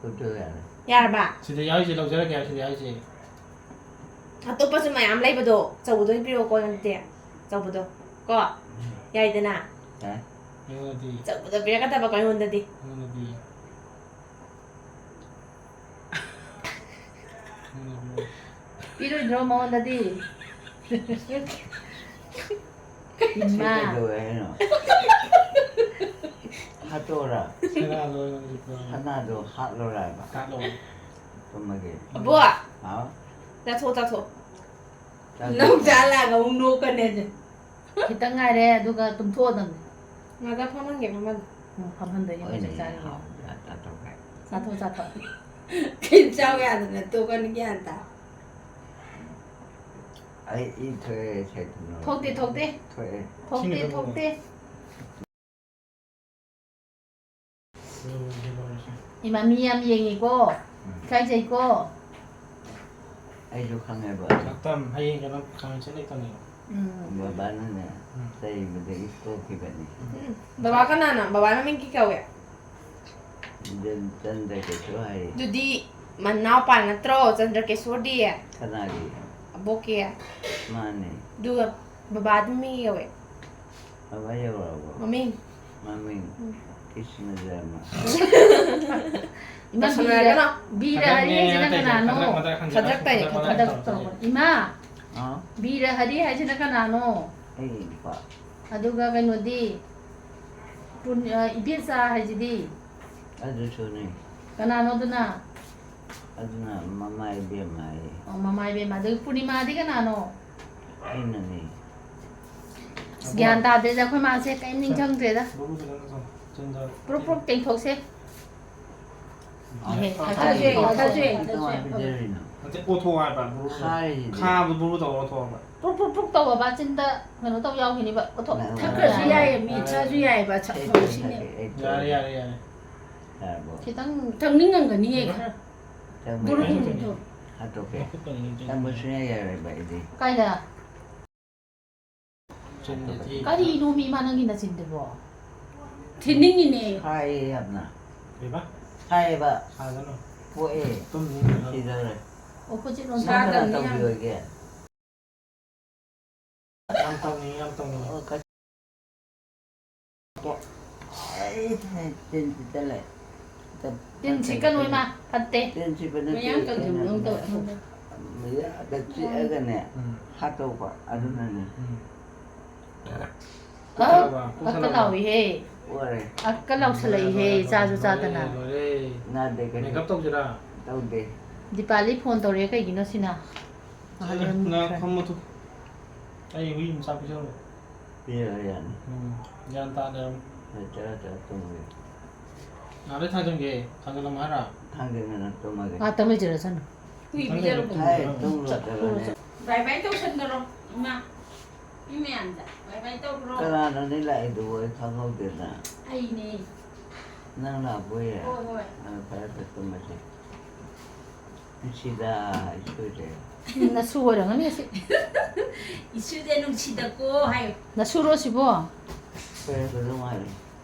ꯈꯨꯠꯇꯣ ꯌꯥꯔꯦ꯫ ꯌꯥꯔꯕ? ꯁꯤꯗ ꯌꯥꯎꯔꯤꯁꯦ ꯂꯧꯖꯔꯒꯦ ꯍꯥꯏꯕ, ꯁꯤꯗ ꯌꯥꯎꯔꯤꯁꯦ꯫ ꯑꯇꯣꯞꯄꯁꯨ ꯃꯌꯥꯝ ꯂꯩꯕꯗꯣ ꯑꯆꯧꯕꯗꯣ ꯑꯣꯏꯅ ꯄꯤꯔꯛꯑꯣꯀꯣ ꯑꯗꯨꯗꯤ꯫ ꯑꯆꯧꯕꯗꯣ꯫ ꯀꯣ? ꯌꯥꯏꯗꯅ? ꯌꯥꯔꯦ꯫ ꯑꯩꯉꯣꯟꯗꯗꯤ, ꯑꯆꯧꯕꯗꯣ ꯄꯤꯔꯛꯀꯗꯕꯀꯣ ꯑꯩꯉꯣꯟꯗꯗꯤ꯫ ꯑꯩꯉꯣꯟꯗꯗꯤ꯫ ꯑꯩꯉꯣꯟꯗꯗꯤ꯫ ꯄꯤꯔꯣꯏꯗ꯭ꯔꯣ ꯃꯉꯣꯟꯗꯗꯤ? ꯁꯤ ꯏꯃꯥ꯫ ꯀꯩꯗꯧꯋꯦ ꯍꯥꯏꯅꯣ? ꯍꯥꯠꯇꯣꯛꯑꯣꯔꯥ? ꯁꯅꯥꯗꯣ ꯑꯩꯉꯣꯟꯗꯗꯤ ꯄꯤꯔꯣꯏ꯫ ꯁꯅꯥꯗꯣ ꯍꯥꯠꯂꯣꯔꯥ ꯍꯥꯏꯕ? ꯍꯥꯠꯂꯣ꯫ ꯇꯨꯝꯃꯒꯦ꯫ ꯑꯕꯣꯛ! ꯍꯥꯎ? ꯆꯥꯊꯣꯛ, ꯆꯥꯊꯣꯛ꯫ ꯆꯥꯗꯣꯏ ꯅꯪ ꯆꯥ ꯂꯥꯛꯑꯒ ꯑꯃꯨꯛ ꯅꯣꯛꯀꯅꯦꯁꯦ꯫ ꯈꯤꯇꯪ ꯉꯥꯏꯔꯦ, ꯑꯗꯨꯒ ꯇꯨꯝꯊꯣꯛꯑꯗꯝꯅꯤ꯫ ꯉꯥꯛꯇ ꯐꯝꯍꯟꯒꯦ, ꯐꯝꯍꯟ꯫ ꯎꯝ, ꯐꯝꯍꯟꯗꯣꯏꯅꯦ, ꯃꯣꯏ ꯆꯥꯛ ꯍꯣꯏꯅꯦ, ꯆꯥꯔꯤꯉꯩꯗ꯫ ꯍꯥꯎ, ꯆꯥ-, ꯆꯥꯊꯣꯛ꯫ ꯆꯥꯊꯣꯛ, ꯆꯥꯊꯣꯛ꯫ ꯀꯩꯅꯣ ꯆꯥꯎ ꯌꯥꯗꯅ ꯇꯣꯛꯀꯅꯤ, ꯒ꯭ꯌꯥꯟ ꯇꯥ꯫ ꯑꯩ ꯏ ꯊꯣꯛꯑꯦ, ꯁꯥꯏꯇꯨꯅ꯫ ꯊꯣꯛꯇꯦ, ꯊꯣꯛꯇꯦ꯫ ꯊꯣꯛꯑꯦ꯫ ꯊꯣꯛꯇꯦ, ꯁꯤꯅ ꯊꯣꯛꯇꯦ꯫ ꯏꯃꯥ, ꯃꯤ ꯌꯥꯝ ꯌꯦꯡꯉꯤꯀꯣ꯫ ꯎꯝ꯫ ꯏꯀꯥꯏꯖꯩꯀꯣ꯫ ꯑꯩꯁꯨ ꯈꯪꯉꯦꯕ꯫ ꯁꯛꯇꯝ, ꯍꯌꯦꯡ ꯀꯩꯅꯣ ꯈꯥꯃꯦꯟ ꯁꯤꯟ ꯂꯩꯇꯕꯅꯦꯕ꯫ ꯎꯝ꯫ ꯕꯕꯥꯅꯅꯦ, ꯎꯝ꯫ ꯆꯩꯕꯗꯒꯤ ꯇꯣꯛꯈꯤꯕꯅꯤ꯫ ꯎꯝ꯫ ꯕꯕꯥ ꯀꯅꯥꯅꯣ? ꯕꯕꯥ ꯃꯃꯤꯡ ꯀꯤ ꯀꯧꯋꯦ? ꯆꯟ-, ꯆꯟꯗ꯭ꯔꯀꯦꯁꯣꯔ ꯍꯥꯏꯌꯦ꯫ ꯑꯗꯨꯗꯤ ꯃꯅꯥꯎꯄꯥ ꯅꯠꯇ꯭ꯔꯣ ꯆꯟꯗ꯭ꯔꯀꯦꯁꯣꯔꯗꯤ? ꯀꯅꯥꯒꯤ? ꯑꯕꯣꯛꯀꯤ꯫ ꯃꯥꯅꯦ꯫ ꯑꯗꯨꯒ ꯕꯕꯥꯗꯤ ꯃꯤ ꯀꯧꯋꯦ꯫ ꯕꯕꯥ ꯌꯧꯔꯛꯑꯕꯣ? ꯃꯃꯤꯡ꯫ ꯃꯃꯤꯡ꯫ ꯎꯝ꯫ ꯀ꯭ꯔꯤꯁꯅ ꯖꯔꯃ꯫ ꯏꯃꯥ, ꯕꯤꯔ, ꯇꯧꯁꯟꯅꯔꯒꯅꯣ꯫ ꯕꯤꯔ ꯍꯔꯤ ꯍꯥꯏꯁꯤꯅ ꯀꯅꯥꯅꯣ? ꯈꯗ꯭ꯔꯛ ꯃꯗ꯭ꯔꯛ ꯍꯟꯖꯤꯜꯂꯛꯑꯁꯨ ꯈꯗ꯭ꯔꯛ ꯇꯧꯔꯛꯄ꯫ ꯈꯗ꯭ꯔꯛ ꯃꯗ꯭ꯔꯛ ꯈꯗ꯭ꯔꯛ ꯇꯧꯔꯛꯄ꯫ ꯏꯃꯥ, ꯑꯥ? ꯕꯤꯔ ꯍꯔꯤ ꯍꯥꯏꯁꯤꯅ ꯀꯅꯥꯅꯣ? ꯑꯩ ꯅꯨꯄꯥ꯫ ꯑꯗꯨꯒ ꯀꯩꯅꯣꯗꯤ, ꯄꯨꯔꯅꯤ-, ꯑ, ꯏꯕꯦꯆꯥ ꯍꯥꯏꯁꯤꯗꯤ? ꯑꯗꯨꯁꯨꯅꯦ꯫ ꯀꯅꯥꯅꯣ ꯑꯗꯨꯅ? ꯑꯗꯨꯅ ꯃꯃꯥ ꯏꯕꯦꯝꯃ ꯍꯥꯏꯌꯦ꯫ ꯑꯣ, ꯃꯃꯥ ꯏꯕꯦꯝꯃ꯫ ꯑꯗꯨꯒ ꯄꯨꯔꯅꯤꯃꯥꯗꯤ ꯀꯅꯥꯅꯣ? ꯑꯩꯅꯅꯦ꯫ ꯑꯁ, ꯒ꯭ꯌꯥꯟ ꯇꯥꯗꯦꯗ, ꯑꯩꯈꯣꯏ ꯃꯥꯁꯦ ꯀꯔꯤꯝ ꯅꯤꯡꯁꯤꯡꯗ꯭ꯔꯦꯗ꯫ ꯕꯨꯕꯨ ꯐꯖꯅ ꯆꯥꯎ꯫ ꯆꯤꯟꯗ꯫ ꯄ꯭ꯔꯨꯞ ꯄ꯭ꯔꯨꯞ ꯇꯦꯡꯊꯣꯛꯁꯦ꯫ ꯑꯦ, ꯊꯥꯖꯩ, ꯊꯥꯖꯩ, ꯊꯥꯖꯩ꯫ ꯀꯃꯥꯏꯅ ꯄꯤꯖꯔꯤꯅꯣ? ꯅꯠꯇꯦ, ꯑꯣꯊꯣꯛꯑꯣ ꯍꯥꯏꯕ, ꯕꯨꯕꯨ꯫ ꯈꯥꯔꯤꯁꯤꯗꯤ꯫ ꯈꯥꯕꯗꯣ ꯕꯨꯕꯨ ꯇꯧꯔ ꯑꯣꯊꯣꯛꯑꯣ ꯍꯥꯏꯕ꯫ ꯄ꯭ꯔꯨꯞ ꯄ꯭ꯔꯨꯞ ꯄ꯭ꯔꯨꯞ ꯇꯧꯕ ꯆꯤꯟꯗ ꯀꯩꯅꯣ ꯇꯧ ꯌꯥꯎꯈꯤꯅꯤꯕ, ꯑꯣꯊꯣꯛ꯫ ꯅꯪ ꯊꯛꯈ꯭ꯔꯁꯨ ꯌꯥꯏꯌꯦ, ꯃꯤ ꯊꯛꯑꯁꯨ ꯌꯥꯏꯌꯦꯕ, ꯊꯛ-, ꯑꯩ ꯊꯛꯁꯤꯅꯦ꯫ ꯊꯛꯀꯦ, ꯑꯩ ꯌꯥꯔꯦ, ꯊꯛꯀꯦ꯫ ꯌꯥꯔꯦ, ꯌꯥꯔꯦ꯫ ꯌꯥꯔꯕꯣ? ꯈꯤꯇꯪ ꯊꯛꯅꯤꯡꯉꯝꯒꯅꯤꯌꯦ ꯈꯔ꯫ ꯊꯛꯅꯤꯡꯉꯝꯒꯅꯤ꯫ ꯕꯨꯔꯨꯝꯗꯣ꯫ ꯍꯥꯠꯇꯣꯛꯀꯦ꯫ ꯃꯈꯨꯠ ꯄꯪꯉꯦ꯫ ꯊꯝꯕ ꯁꯨꯡꯌꯥ ꯌꯥꯔꯣꯏꯕ ꯑꯩꯗꯤ꯫ ꯀꯥꯏꯗ? ꯆꯤꯟꯗꯗꯤ꯫ ꯀꯔꯤꯅꯣ ꯃꯤ ꯏꯃꯥ ꯅꯪꯒꯤ ꯅꯆꯤꯟꯗꯨꯕꯣ? ꯊꯤꯟꯅꯤꯡꯉꯤꯅꯦ꯫ ꯁꯥꯏꯌꯦ ꯌꯥꯝꯅ꯫ ꯀꯩꯕ? ꯁꯥꯏꯌꯦꯕ꯫ ꯁꯥꯒꯅꯨ꯫ ꯄꯣꯛꯑꯦ꯫ ꯇꯨꯝꯅꯤ꯫ ꯁꯤꯗꯧꯔꯦ꯫ Opposite ꯔꯣꯝ ꯅꯪ ꯀꯅꯥ ꯆꯥꯗꯕꯅꯤ ꯌꯥꯝ꯫ ꯇꯧꯕꯤꯔꯣꯏꯒꯦ? ꯌꯥꯝ ꯇꯧꯅꯤꯡꯉꯤ, ꯌꯥꯝ ꯇꯧꯅꯤꯡꯉꯤ꯫ ꯑꯣ, ꯀ-, ꯑꯩ ꯇꯤꯟ ꯆꯤꯛꯇ ꯂꯩ꯫ ꯇꯤꯟ ꯆꯤꯛꯀꯅꯨ ꯏꯃꯥ, ꯐꯠꯇꯦ꯫ ꯇꯤꯟ ꯆꯤꯛꯄ ꯅꯠꯇꯦ, ꯃꯌꯥꯡ ꯀꯪꯗ꯭ꯔꯤꯕ ꯀꯩꯅꯣ, ꯃꯑꯣꯡ ꯇꯧꯋꯦ꯫ ꯃꯌꯥꯗ ꯆꯤꯛꯑꯒꯅꯦ, ꯎꯝ꯫ ꯍꯥꯠꯇꯧꯕ, ꯑꯗꯨꯅꯅꯦ꯫ ꯎꯝ꯫ ꯄꯨꯛ ꯑ, ꯊꯜꯂꯕ? ꯄꯨꯛ ꯑꯛꯀ ꯊꯜꯂꯕ? ꯂꯥꯎꯏꯍꯦ꯫ ꯑꯣꯏꯔꯦ꯫ ꯑꯛꯀ ꯂꯥꯎꯁꯜꯂꯛꯏꯍꯦ, ꯂꯣꯏꯔꯦ, ꯆꯥꯁꯨ ꯂꯣꯏꯔꯦ, ꯆꯥꯗꯅ꯫ ꯂꯣꯏꯔꯦ꯫ ꯅꯥꯗꯦ ꯀꯩꯅꯣ꯫ Makeup ꯇꯧꯁꯤꯔꯥ? ꯇꯧꯗꯦ꯫ ꯗꯤꯄꯥꯂꯤ ꯐꯣꯟ ꯇꯧꯔꯛꯑꯦ, ꯀꯩꯒꯤꯅꯣ ꯁꯤꯅ? ꯆꯠꯂꯣ, ꯅꯪ ꯐꯝꯃꯣ ꯊꯣꯛ꯫ ꯑꯩ ꯍꯨꯏ ꯃꯆꯥ ꯄꯤꯖꯧꯔꯣ? ꯄꯤꯔꯔꯣꯏ, ꯌꯥꯅꯤ꯫ ꯎꯝ, ꯒ꯭ꯌꯥꯟ ꯇꯥꯅ ꯂꯩꯔꯝꯃꯣ꯫ ꯍꯣꯏ, ꯆꯠꯂꯣ, ꯆꯠꯂꯣ, ꯇꯨꯝꯃꯨꯔꯣ꯫ ꯉꯥꯏꯍꯥꯛ ꯂꯩ ꯊꯥꯡꯖꯟꯒꯦ꯫ ꯊꯥꯡꯖꯜꯂꯝꯃꯣ ꯍꯥꯏꯔꯣ? ꯊꯥꯡꯖꯟꯒꯅ ꯇꯨꯝꯃꯒꯦ꯫ ꯉꯥꯛꯇꯪ ꯂꯩꯖꯔꯁꯅꯨ꯫ ꯍꯨꯏ ꯄꯤꯖꯔꯣ꯫ ꯍꯥꯏ, ꯇꯨꯝꯈ꯭ꯔꯣ, ꯆꯠꯂꯣꯅꯦ꯫ ꯕꯥꯏ ꯕꯥꯏ ꯇꯧꯁꯟꯈꯔꯣ, ꯏꯃꯥ꯫ ꯃꯤ ꯃꯌꯥꯝꯗ ꯕꯥꯏ ꯕꯥꯏ ꯇꯧꯈ꯭ꯔꯣ꯫ ꯀꯅꯥꯅꯣꯅꯦ ꯂꯥꯛꯏꯗꯨꯕꯨ? ꯑꯩ ꯈꯪꯍꯧꯗꯦꯗ꯫ ꯑꯩꯅꯦ꯫ ꯅꯪ ꯂꯥꯛꯄꯣꯏꯔꯦ? ꯍꯣꯏ, ꯍꯣꯏ꯫ ꯑ, ꯐꯔꯦ, ꯐꯔꯦ, ꯇꯨꯝꯃꯁꯦ꯫ ꯅꯨꯡꯁꯤꯗ, ꯏꯁꯨꯁꯦ꯫ ꯎꯝ, ꯅꯁꯨ ꯑꯣꯏꯔꯝꯒꯅꯤ ꯑꯁꯤ꯫ ꯏꯁꯨꯁꯦ ꯅꯨꯡꯁꯤꯗꯀꯣ ꯍꯥꯏꯌꯨ꯫ ꯅꯁꯨꯔꯣ ꯁꯤꯕꯣ? ꯀꯣꯏꯔꯛꯀꯗꯧ ꯃꯥꯜꯂꯦ꯫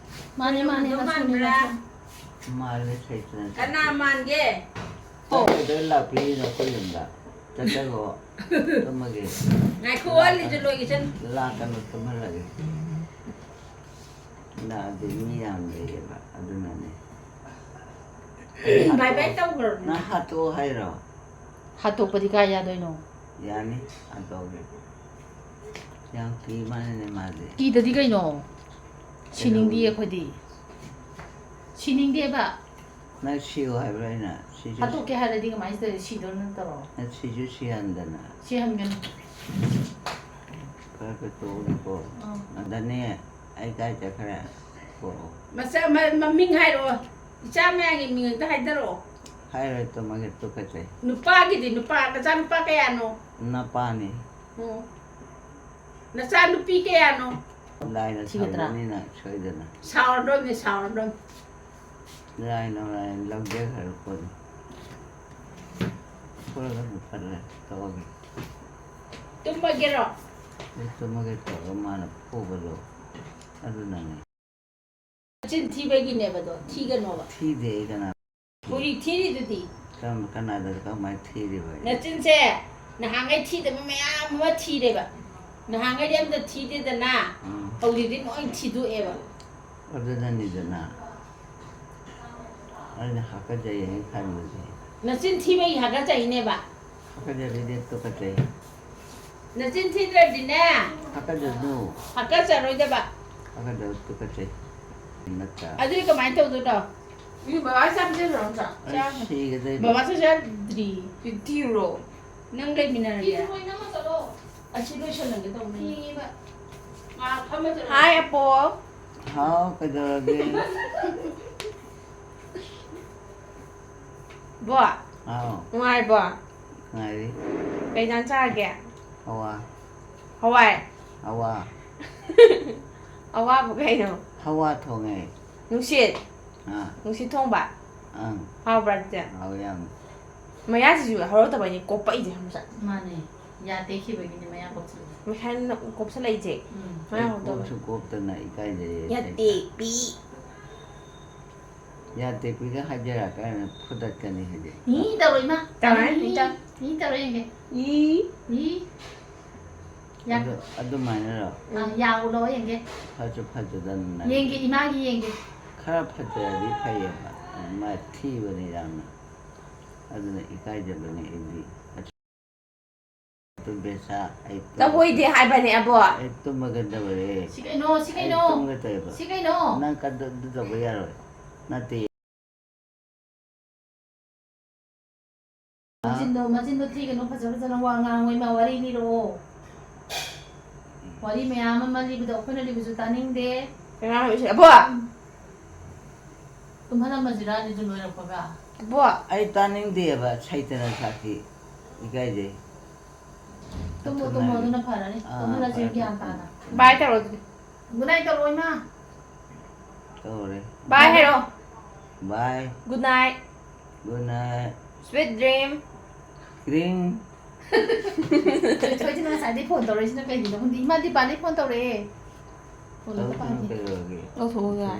ꯃꯥꯅꯦ, ꯃꯥꯅꯦ, ꯀꯣꯏꯔꯛꯀꯗꯧ ꯅꯁꯨꯅꯦ, ꯃꯥꯟꯕ꯭ꯔꯥ? ꯅꯁꯨ꯫ ꯃꯥꯜꯂꯦ, ꯁꯩꯇꯅ꯫ ꯀꯅꯥ ꯃꯥꯟꯒꯦ? ꯅꯪ ꯀꯩꯗꯧ ꯂꯥꯛꯄꯤꯔꯤꯅꯣ ꯑꯩꯈꯣꯏ ꯌꯨꯝꯗ? ꯆꯠꯆꯈꯣ꯫ ꯇꯨꯝꯃꯒꯦ꯫ ꯉꯥꯏꯈꯣ, ꯋꯥꯠꯂꯤꯁꯦ ꯂꯣꯏꯒꯤꯁꯅꯨ꯫ ꯂꯥꯛꯀꯅꯨ, ꯇꯨꯝꯍꯜꯂꯒꯦ꯫ ꯂꯥꯛꯑꯗꯤ ꯃꯤ ꯌꯥꯝ ꯂꯩꯌꯦꯕ, ꯑꯗꯨꯅꯅꯦ꯫ ꯕꯥꯏ ꯕꯥꯏ ꯇꯧꯈ꯭ꯔꯣ꯫ ꯅꯪ ꯍꯥꯠꯇꯣꯛꯑꯣ ꯍꯥꯏꯔꯣ? ꯍꯥꯠꯇꯣꯛꯄꯗꯤ ꯀꯥꯏ ꯌꯥꯗꯣꯏꯅꯣ? ꯌꯥꯅꯤ, ꯍꯥꯠꯇꯣꯛꯑꯒꯦ꯫ ꯌꯥꯝ ꯀꯤ ꯃꯥꯜꯂꯦꯅꯦ ꯃꯥꯗꯤ꯫ ꯀꯤꯗꯗꯤ ꯀꯩꯅꯣ? ꯁꯤꯅꯤꯡꯗꯤꯌꯦ ꯀꯩꯗꯧꯕꯒꯤ? ꯑꯩꯈꯣꯏꯗꯤ꯫ ꯁꯤꯅꯤꯡꯗꯦꯕ꯫ ꯅꯪ ꯁꯤꯌꯣ ꯍꯥꯏꯕ꯭ꯔꯥ ꯑꯩꯅ? ꯁꯤꯁꯨ ꯍꯥꯠꯇꯣꯛꯀꯦ ꯍꯥꯏꯔꯗꯤ ꯀꯃꯥꯏꯅ ꯇꯧꯔꯤ? ꯁꯤꯗꯧ ꯅꯠꯇ꯭ꯔꯣ? ꯅꯪ ꯁꯤꯁꯨ ꯁꯤꯍꯟꯗꯅ꯫ ꯁꯤꯍꯟꯒꯅꯨ꯫ ꯈꯔ ꯈꯔ ꯇꯣꯛꯑꯒꯦꯀꯣ꯫ ꯑꯥ꯫ ꯑꯗꯅꯦ, ꯑꯩ ꯀꯥꯏ ꯆꯠꯈ꯭ꯔꯦ? ꯄꯣꯔꯛꯑꯣ꯫ ꯃꯆꯥ-, ꯃ-, ꯃꯃꯤꯡ ꯍꯥꯏꯔꯛꯑꯣ꯫ ꯏꯆꯥ ꯃꯌꯥꯝꯒꯤ ꯃꯤꯡ ꯑꯝꯇ ꯍꯥꯏꯗꯔꯛꯑꯣ꯫ ꯍꯥꯏꯔꯣꯏ, ꯇꯨꯝꯃꯒꯦ, ꯇꯨꯀꯠꯆꯩ꯫ ꯅꯨꯄꯥꯒꯤꯗꯤ ꯅꯨꯄꯥ, ꯅꯆꯥ ꯅꯨꯄꯥ ꯀꯌꯥꯅꯣ? ꯅꯄꯥꯅꯤ꯫ ꯎꯝ꯫ ꯅꯆꯥ ꯅꯨꯄꯤ ꯀꯌꯥꯅꯣ? ꯂꯥꯏꯅ ꯊꯤꯒꯗ꯭ꯔꯥ? ꯁꯥꯎꯖꯅꯤ ꯅꯪ ꯁꯣꯏꯗꯅ꯫ ꯁꯥꯎꯔꯗꯣꯏꯅꯤ, ꯁꯥꯎꯔꯗꯣꯏꯅꯤ꯫ ꯂꯥꯏꯅ ꯂꯥꯏꯅ ꯂꯧꯖꯈ꯭ꯔ ꯄꯣꯠꯅꯤ꯫ ꯐꯨꯔꯒ ꯑꯗꯨꯝ ꯐꯠꯂꯦ, ꯇꯣꯛꯑꯒꯦ꯫ ꯇꯨꯝꯃꯒꯦꯔꯣ? ꯑꯩ ꯇꯨꯝꯃꯒꯦ ꯇꯧꯔꯒ ꯃꯥꯅ ꯐꯨꯕꯗꯣ ꯑꯗꯨꯅꯅꯦ꯫ ꯆꯤꯟ ꯊꯤꯕꯒꯤꯅꯦꯕꯗꯣ, ꯊꯤꯒꯅꯣꯕ꯫ ꯊꯤꯗꯦ ꯑꯩ ꯀꯅꯥ ꯍꯧꯖꯤꯛ ꯊꯤꯔꯤꯗꯨꯗꯤ꯫ ꯀꯔꯝ-, ꯀꯅꯥꯗ ꯀꯃꯥꯏꯅ ꯊꯤꯔꯤꯕ ꯑꯩ? ꯅꯆꯤꯟꯁꯦ ꯅꯍꯥꯟꯈꯩ ꯊꯤꯗꯕ ꯃꯌꯥꯝ ꯑꯃ ꯊꯤꯔꯦꯕ꯫ ꯅꯍꯥꯟꯈꯩꯗꯤ ꯑꯝꯇ ꯊꯤꯗꯦꯗꯅ, ꯎꯝ꯫ ꯍꯧꯖꯤꯛꯇꯤ ꯂꯣꯏ ꯊꯤꯗꯣꯛꯑꯦꯕ꯫ ꯑꯗꯨꯅꯅꯤꯗꯅ ꯑꯩꯅ ꯍꯥꯀꯠꯆꯩ ꯍꯥꯏꯅ ꯈꯟꯕꯁꯦ꯫ ꯅꯆꯤꯟ ꯊꯤꯕꯒꯤ ꯍꯥꯀꯠꯆꯩꯅꯦꯕ꯫ ꯍꯥꯀꯠꯆꯕꯩꯗꯤ ꯇꯨꯀꯠꯆꯩ꯫ ꯅꯆꯤꯟ ꯊꯤꯗ꯭ꯔꯗꯤꯅꯦ꯫ ꯍꯥꯀꯠꯆꯁꯅꯨ꯫ ꯍꯥꯀꯠꯆꯔꯣꯏꯗꯕ꯫ ꯍꯥꯀꯠꯆꯕ ꯇꯨꯀꯠꯆꯩ꯫ ꯅꯠꯇ꯭ꯔꯥ? ꯑꯗꯨꯗꯤ ꯀꯃꯥꯏꯅ ꯇꯧꯗꯣꯏꯅꯣ? ꯃꯤ ꯕꯕꯥ ꯆꯥꯛ ꯄꯤꯖꯗ꯭ꯔꯣ ꯅꯠꯇ꯭ꯔꯥ? ꯑꯩ ꯆꯥ-, ꯁꯤꯒꯗꯣꯏꯕ꯫ ꯕꯕꯥꯁꯨ ꯆꯥꯗ꯭ꯔꯤ꯫ ꯊꯤꯔꯨꯔꯣ꯫ ꯅꯪ ꯂꯩꯃꯤꯟꯅꯔꯒꯦ? ꯐꯤꯗꯨ ꯂꯣꯏ ꯅꯝꯃ ꯆꯠꯂꯣ꯫ ꯑꯁꯤ ꯂꯣꯏꯁꯜꯂꯒꯦ ꯇꯧꯕꯅꯦ꯫ ꯊꯦꯡꯉꯦꯕ꯫ ꯃꯥ ꯐꯝꯃ ꯆꯠꯂꯣ꯫ ꯍꯥꯏ ꯑꯄꯣ꯫ ꯍꯥꯎ, ꯀꯩꯗꯧꯔꯒꯦ? ꯕꯣ, ꯍꯥꯎ꯫ ꯅꯨꯡꯉꯥꯏꯔꯤꯕꯣ? ꯅꯨꯡꯉꯥꯏꯔꯤ꯫ ꯀꯩ ꯏꯟꯖꯥꯡ ꯆꯥꯔꯒꯦ? ꯍꯋꯥ꯫ ꯍꯋꯥꯏ? ꯍꯋꯥ꯫ ꯑꯋꯥꯕ ꯀꯩꯅꯣ? ꯍꯋꯥ ꯊꯣꯡꯉꯦ꯫ ꯅꯨꯡꯁꯤꯠ? ꯑꯥ꯫ ꯅꯨꯡꯁꯤꯠ ꯊꯣꯡꯕ? ꯑꯪ꯫ ꯍꯥꯎꯕ꯭ꯔꯥ ꯑꯗꯨꯗꯤ? ꯍꯥꯎꯋꯦ ꯌꯥꯝꯅ꯫ ꯃꯌꯥꯁꯤꯁꯨ ꯍꯧꯔꯛꯇꯕꯩꯅꯦ ꯀꯣꯞꯄꯛꯏꯁꯦ ꯈꯪꯕ꯭ꯔꯥ? ꯃꯥꯅꯦ꯫ ꯌꯥ ꯇꯦꯛꯈꯤꯕꯒꯤꯅꯦ ꯃꯌꯥ ꯀꯣꯞꯁꯤꯜꯂꯤꯁꯦ꯫ ꯃꯌꯥ ꯀꯣꯞꯁꯜꯂꯛꯏꯁꯦ꯫ ꯎꯝ꯫ ꯃꯌꯥ ꯑꯩ ꯍꯧꯔꯛꯇꯕꯩ꯫ ꯀꯣꯞꯁꯨ ꯀꯣꯞꯇꯅ ꯏꯀꯥꯏꯖꯩꯌꯦ꯫ ꯌꯥ ꯇꯦꯛꯄꯤ꯫ ꯌꯥ ꯇꯦꯛꯄꯤꯒ ꯍꯥꯏꯖꯔꯛꯀꯥꯟꯗ ꯐꯨꯗꯠꯀꯅꯤ ꯍꯧꯖꯤꯛ꯫ ꯏ ꯇꯧꯔꯣ ꯏꯃꯥ꯫ ꯇꯧꯔꯣꯏ, ꯏ꯫ ꯏ ꯇꯧ-, ꯏ ꯇꯧꯔꯣ ꯌꯦꯡꯒꯦ꯫ ꯏ꯫ ꯏ꯫ ꯌꯥ-, ꯑꯗꯨ, ꯑꯗꯨꯃꯥꯏꯅꯔꯣ? ꯑꯥ, ꯌꯥ ꯎꯠꯂꯛꯑꯣ ꯌꯦꯡꯒꯦ꯫ ꯐꯁꯨ ꯐꯖꯗꯅ ꯅꯪ꯫ ꯌꯦꯡꯒꯦ, ꯏꯃꯥꯒꯤ ꯌꯦꯡꯒꯦ꯫ ꯈꯔ ꯐꯖꯔꯗꯤ ꯐꯩꯌꯦꯕ꯫ ꯃꯥ ꯊꯤꯕꯅꯤ ꯌꯥꯝꯅ꯫ ꯑꯗꯨꯅ ꯏꯀꯥꯏꯖꯕꯅꯤ ꯑꯩꯗꯤ꯫ ꯑꯗꯨ ꯕꯦꯁꯥ, ꯑꯩ ꯇꯨꯝꯃꯒꯦ꯫ ꯇꯧꯕꯣꯏꯗꯤ ꯍꯥꯏꯕꯅꯦ, ꯑꯕꯣ꯫ ꯑꯩ ꯇꯨꯝꯃꯒꯦ ꯇꯧꯔꯦ꯫ ꯁꯤ ꯀꯩꯅꯣ? ꯁꯤ ꯑꯩ ꯀꯩꯅꯣ? ꯇꯨꯝꯒꯦ ꯇꯧꯔꯦꯕ꯫ ꯁꯤ ꯀꯩꯅꯣ? ꯅꯪ ꯀꯗ-, ꯑꯗꯨ ꯇꯧꯕ ꯌꯥꯔꯣꯏ꯫ ꯅꯠꯇꯦ꯫ ꯃꯆꯤꯟꯗꯣ, ꯃꯆꯤꯟꯗꯣ ꯊꯤꯒꯅꯨ, ꯐꯖ ꯐꯖꯅ ꯋꯥ ꯉꯥꯡꯉꯣ, ꯏꯃꯥ, ꯋꯥꯔꯤ ꯂꯤꯔꯛꯑꯣ꯫ ꯋꯥꯔꯤ ꯃꯌꯥꯝ ꯑꯃ ꯂꯤꯕꯗꯣ ꯑꯩꯈꯣꯏꯅ ꯂꯤꯕꯁꯨ ꯇꯥꯅꯤꯡꯗꯦ꯫ ꯀꯩꯅꯣ ꯍꯥꯏꯕꯁꯦ, ꯑꯕꯣ! ꯇꯨꯝꯍꯜꯂꯝꯃꯁꯤꯔꯥ ꯑꯗꯨꯁꯨ ꯂꯣꯏꯔꯛꯄꯒ? ꯑꯕꯣ! ꯑꯩ ꯇꯥꯅꯤꯡꯗꯦꯕ, ꯁꯩꯇꯅ ꯁꯥꯈꯤ, ꯏꯀꯥꯏꯖꯩ꯫ ꯇꯨꯝꯃꯣ, ꯇꯨꯝꯃꯣ, ꯑꯗꯨꯅ ꯐꯔꯅꯤ꯫ ꯑꯥ, ꯇꯨꯝꯍꯜꯂꯁꯤ ꯐꯔꯦ, ꯒ꯭ꯌꯥꯟ ꯐꯔꯦ꯫ ꯇꯥꯅ꯫ ꯕꯥꯏ ꯇꯧꯔꯣ ꯑꯗꯨꯗꯤ꯫ Good night ꯇꯧꯔꯣ, ꯏꯃꯥ꯫ ꯇꯧꯔꯦ꯫ ꯕꯥꯏ ꯍꯥꯏꯔꯣ꯫ Bye꯫ Good night꯫ Good night꯫ Sweet dream꯫ Dream꯫ ꯊꯣꯏ-, ꯊꯣꯏꯁꯤꯅ ꯉꯁꯥꯏꯗꯩ phone ꯇꯧꯔꯛꯏꯁꯤꯅ ꯀꯩꯒꯤꯅꯣ ꯈꯪꯗꯦ꯫ ꯏꯃꯥ ꯗꯤꯄꯥꯗꯤ phone ꯇꯧꯔꯛꯑꯦ꯫ Phone ꯑꯝꯇ ꯇꯧꯔꯛꯇꯅ ꯄꯥꯏꯗꯦ꯫ ꯀꯩꯗꯧꯔꯒꯦ? ꯂꯧꯊꯣꯛꯑꯣ ꯌꯥꯔꯦ꯫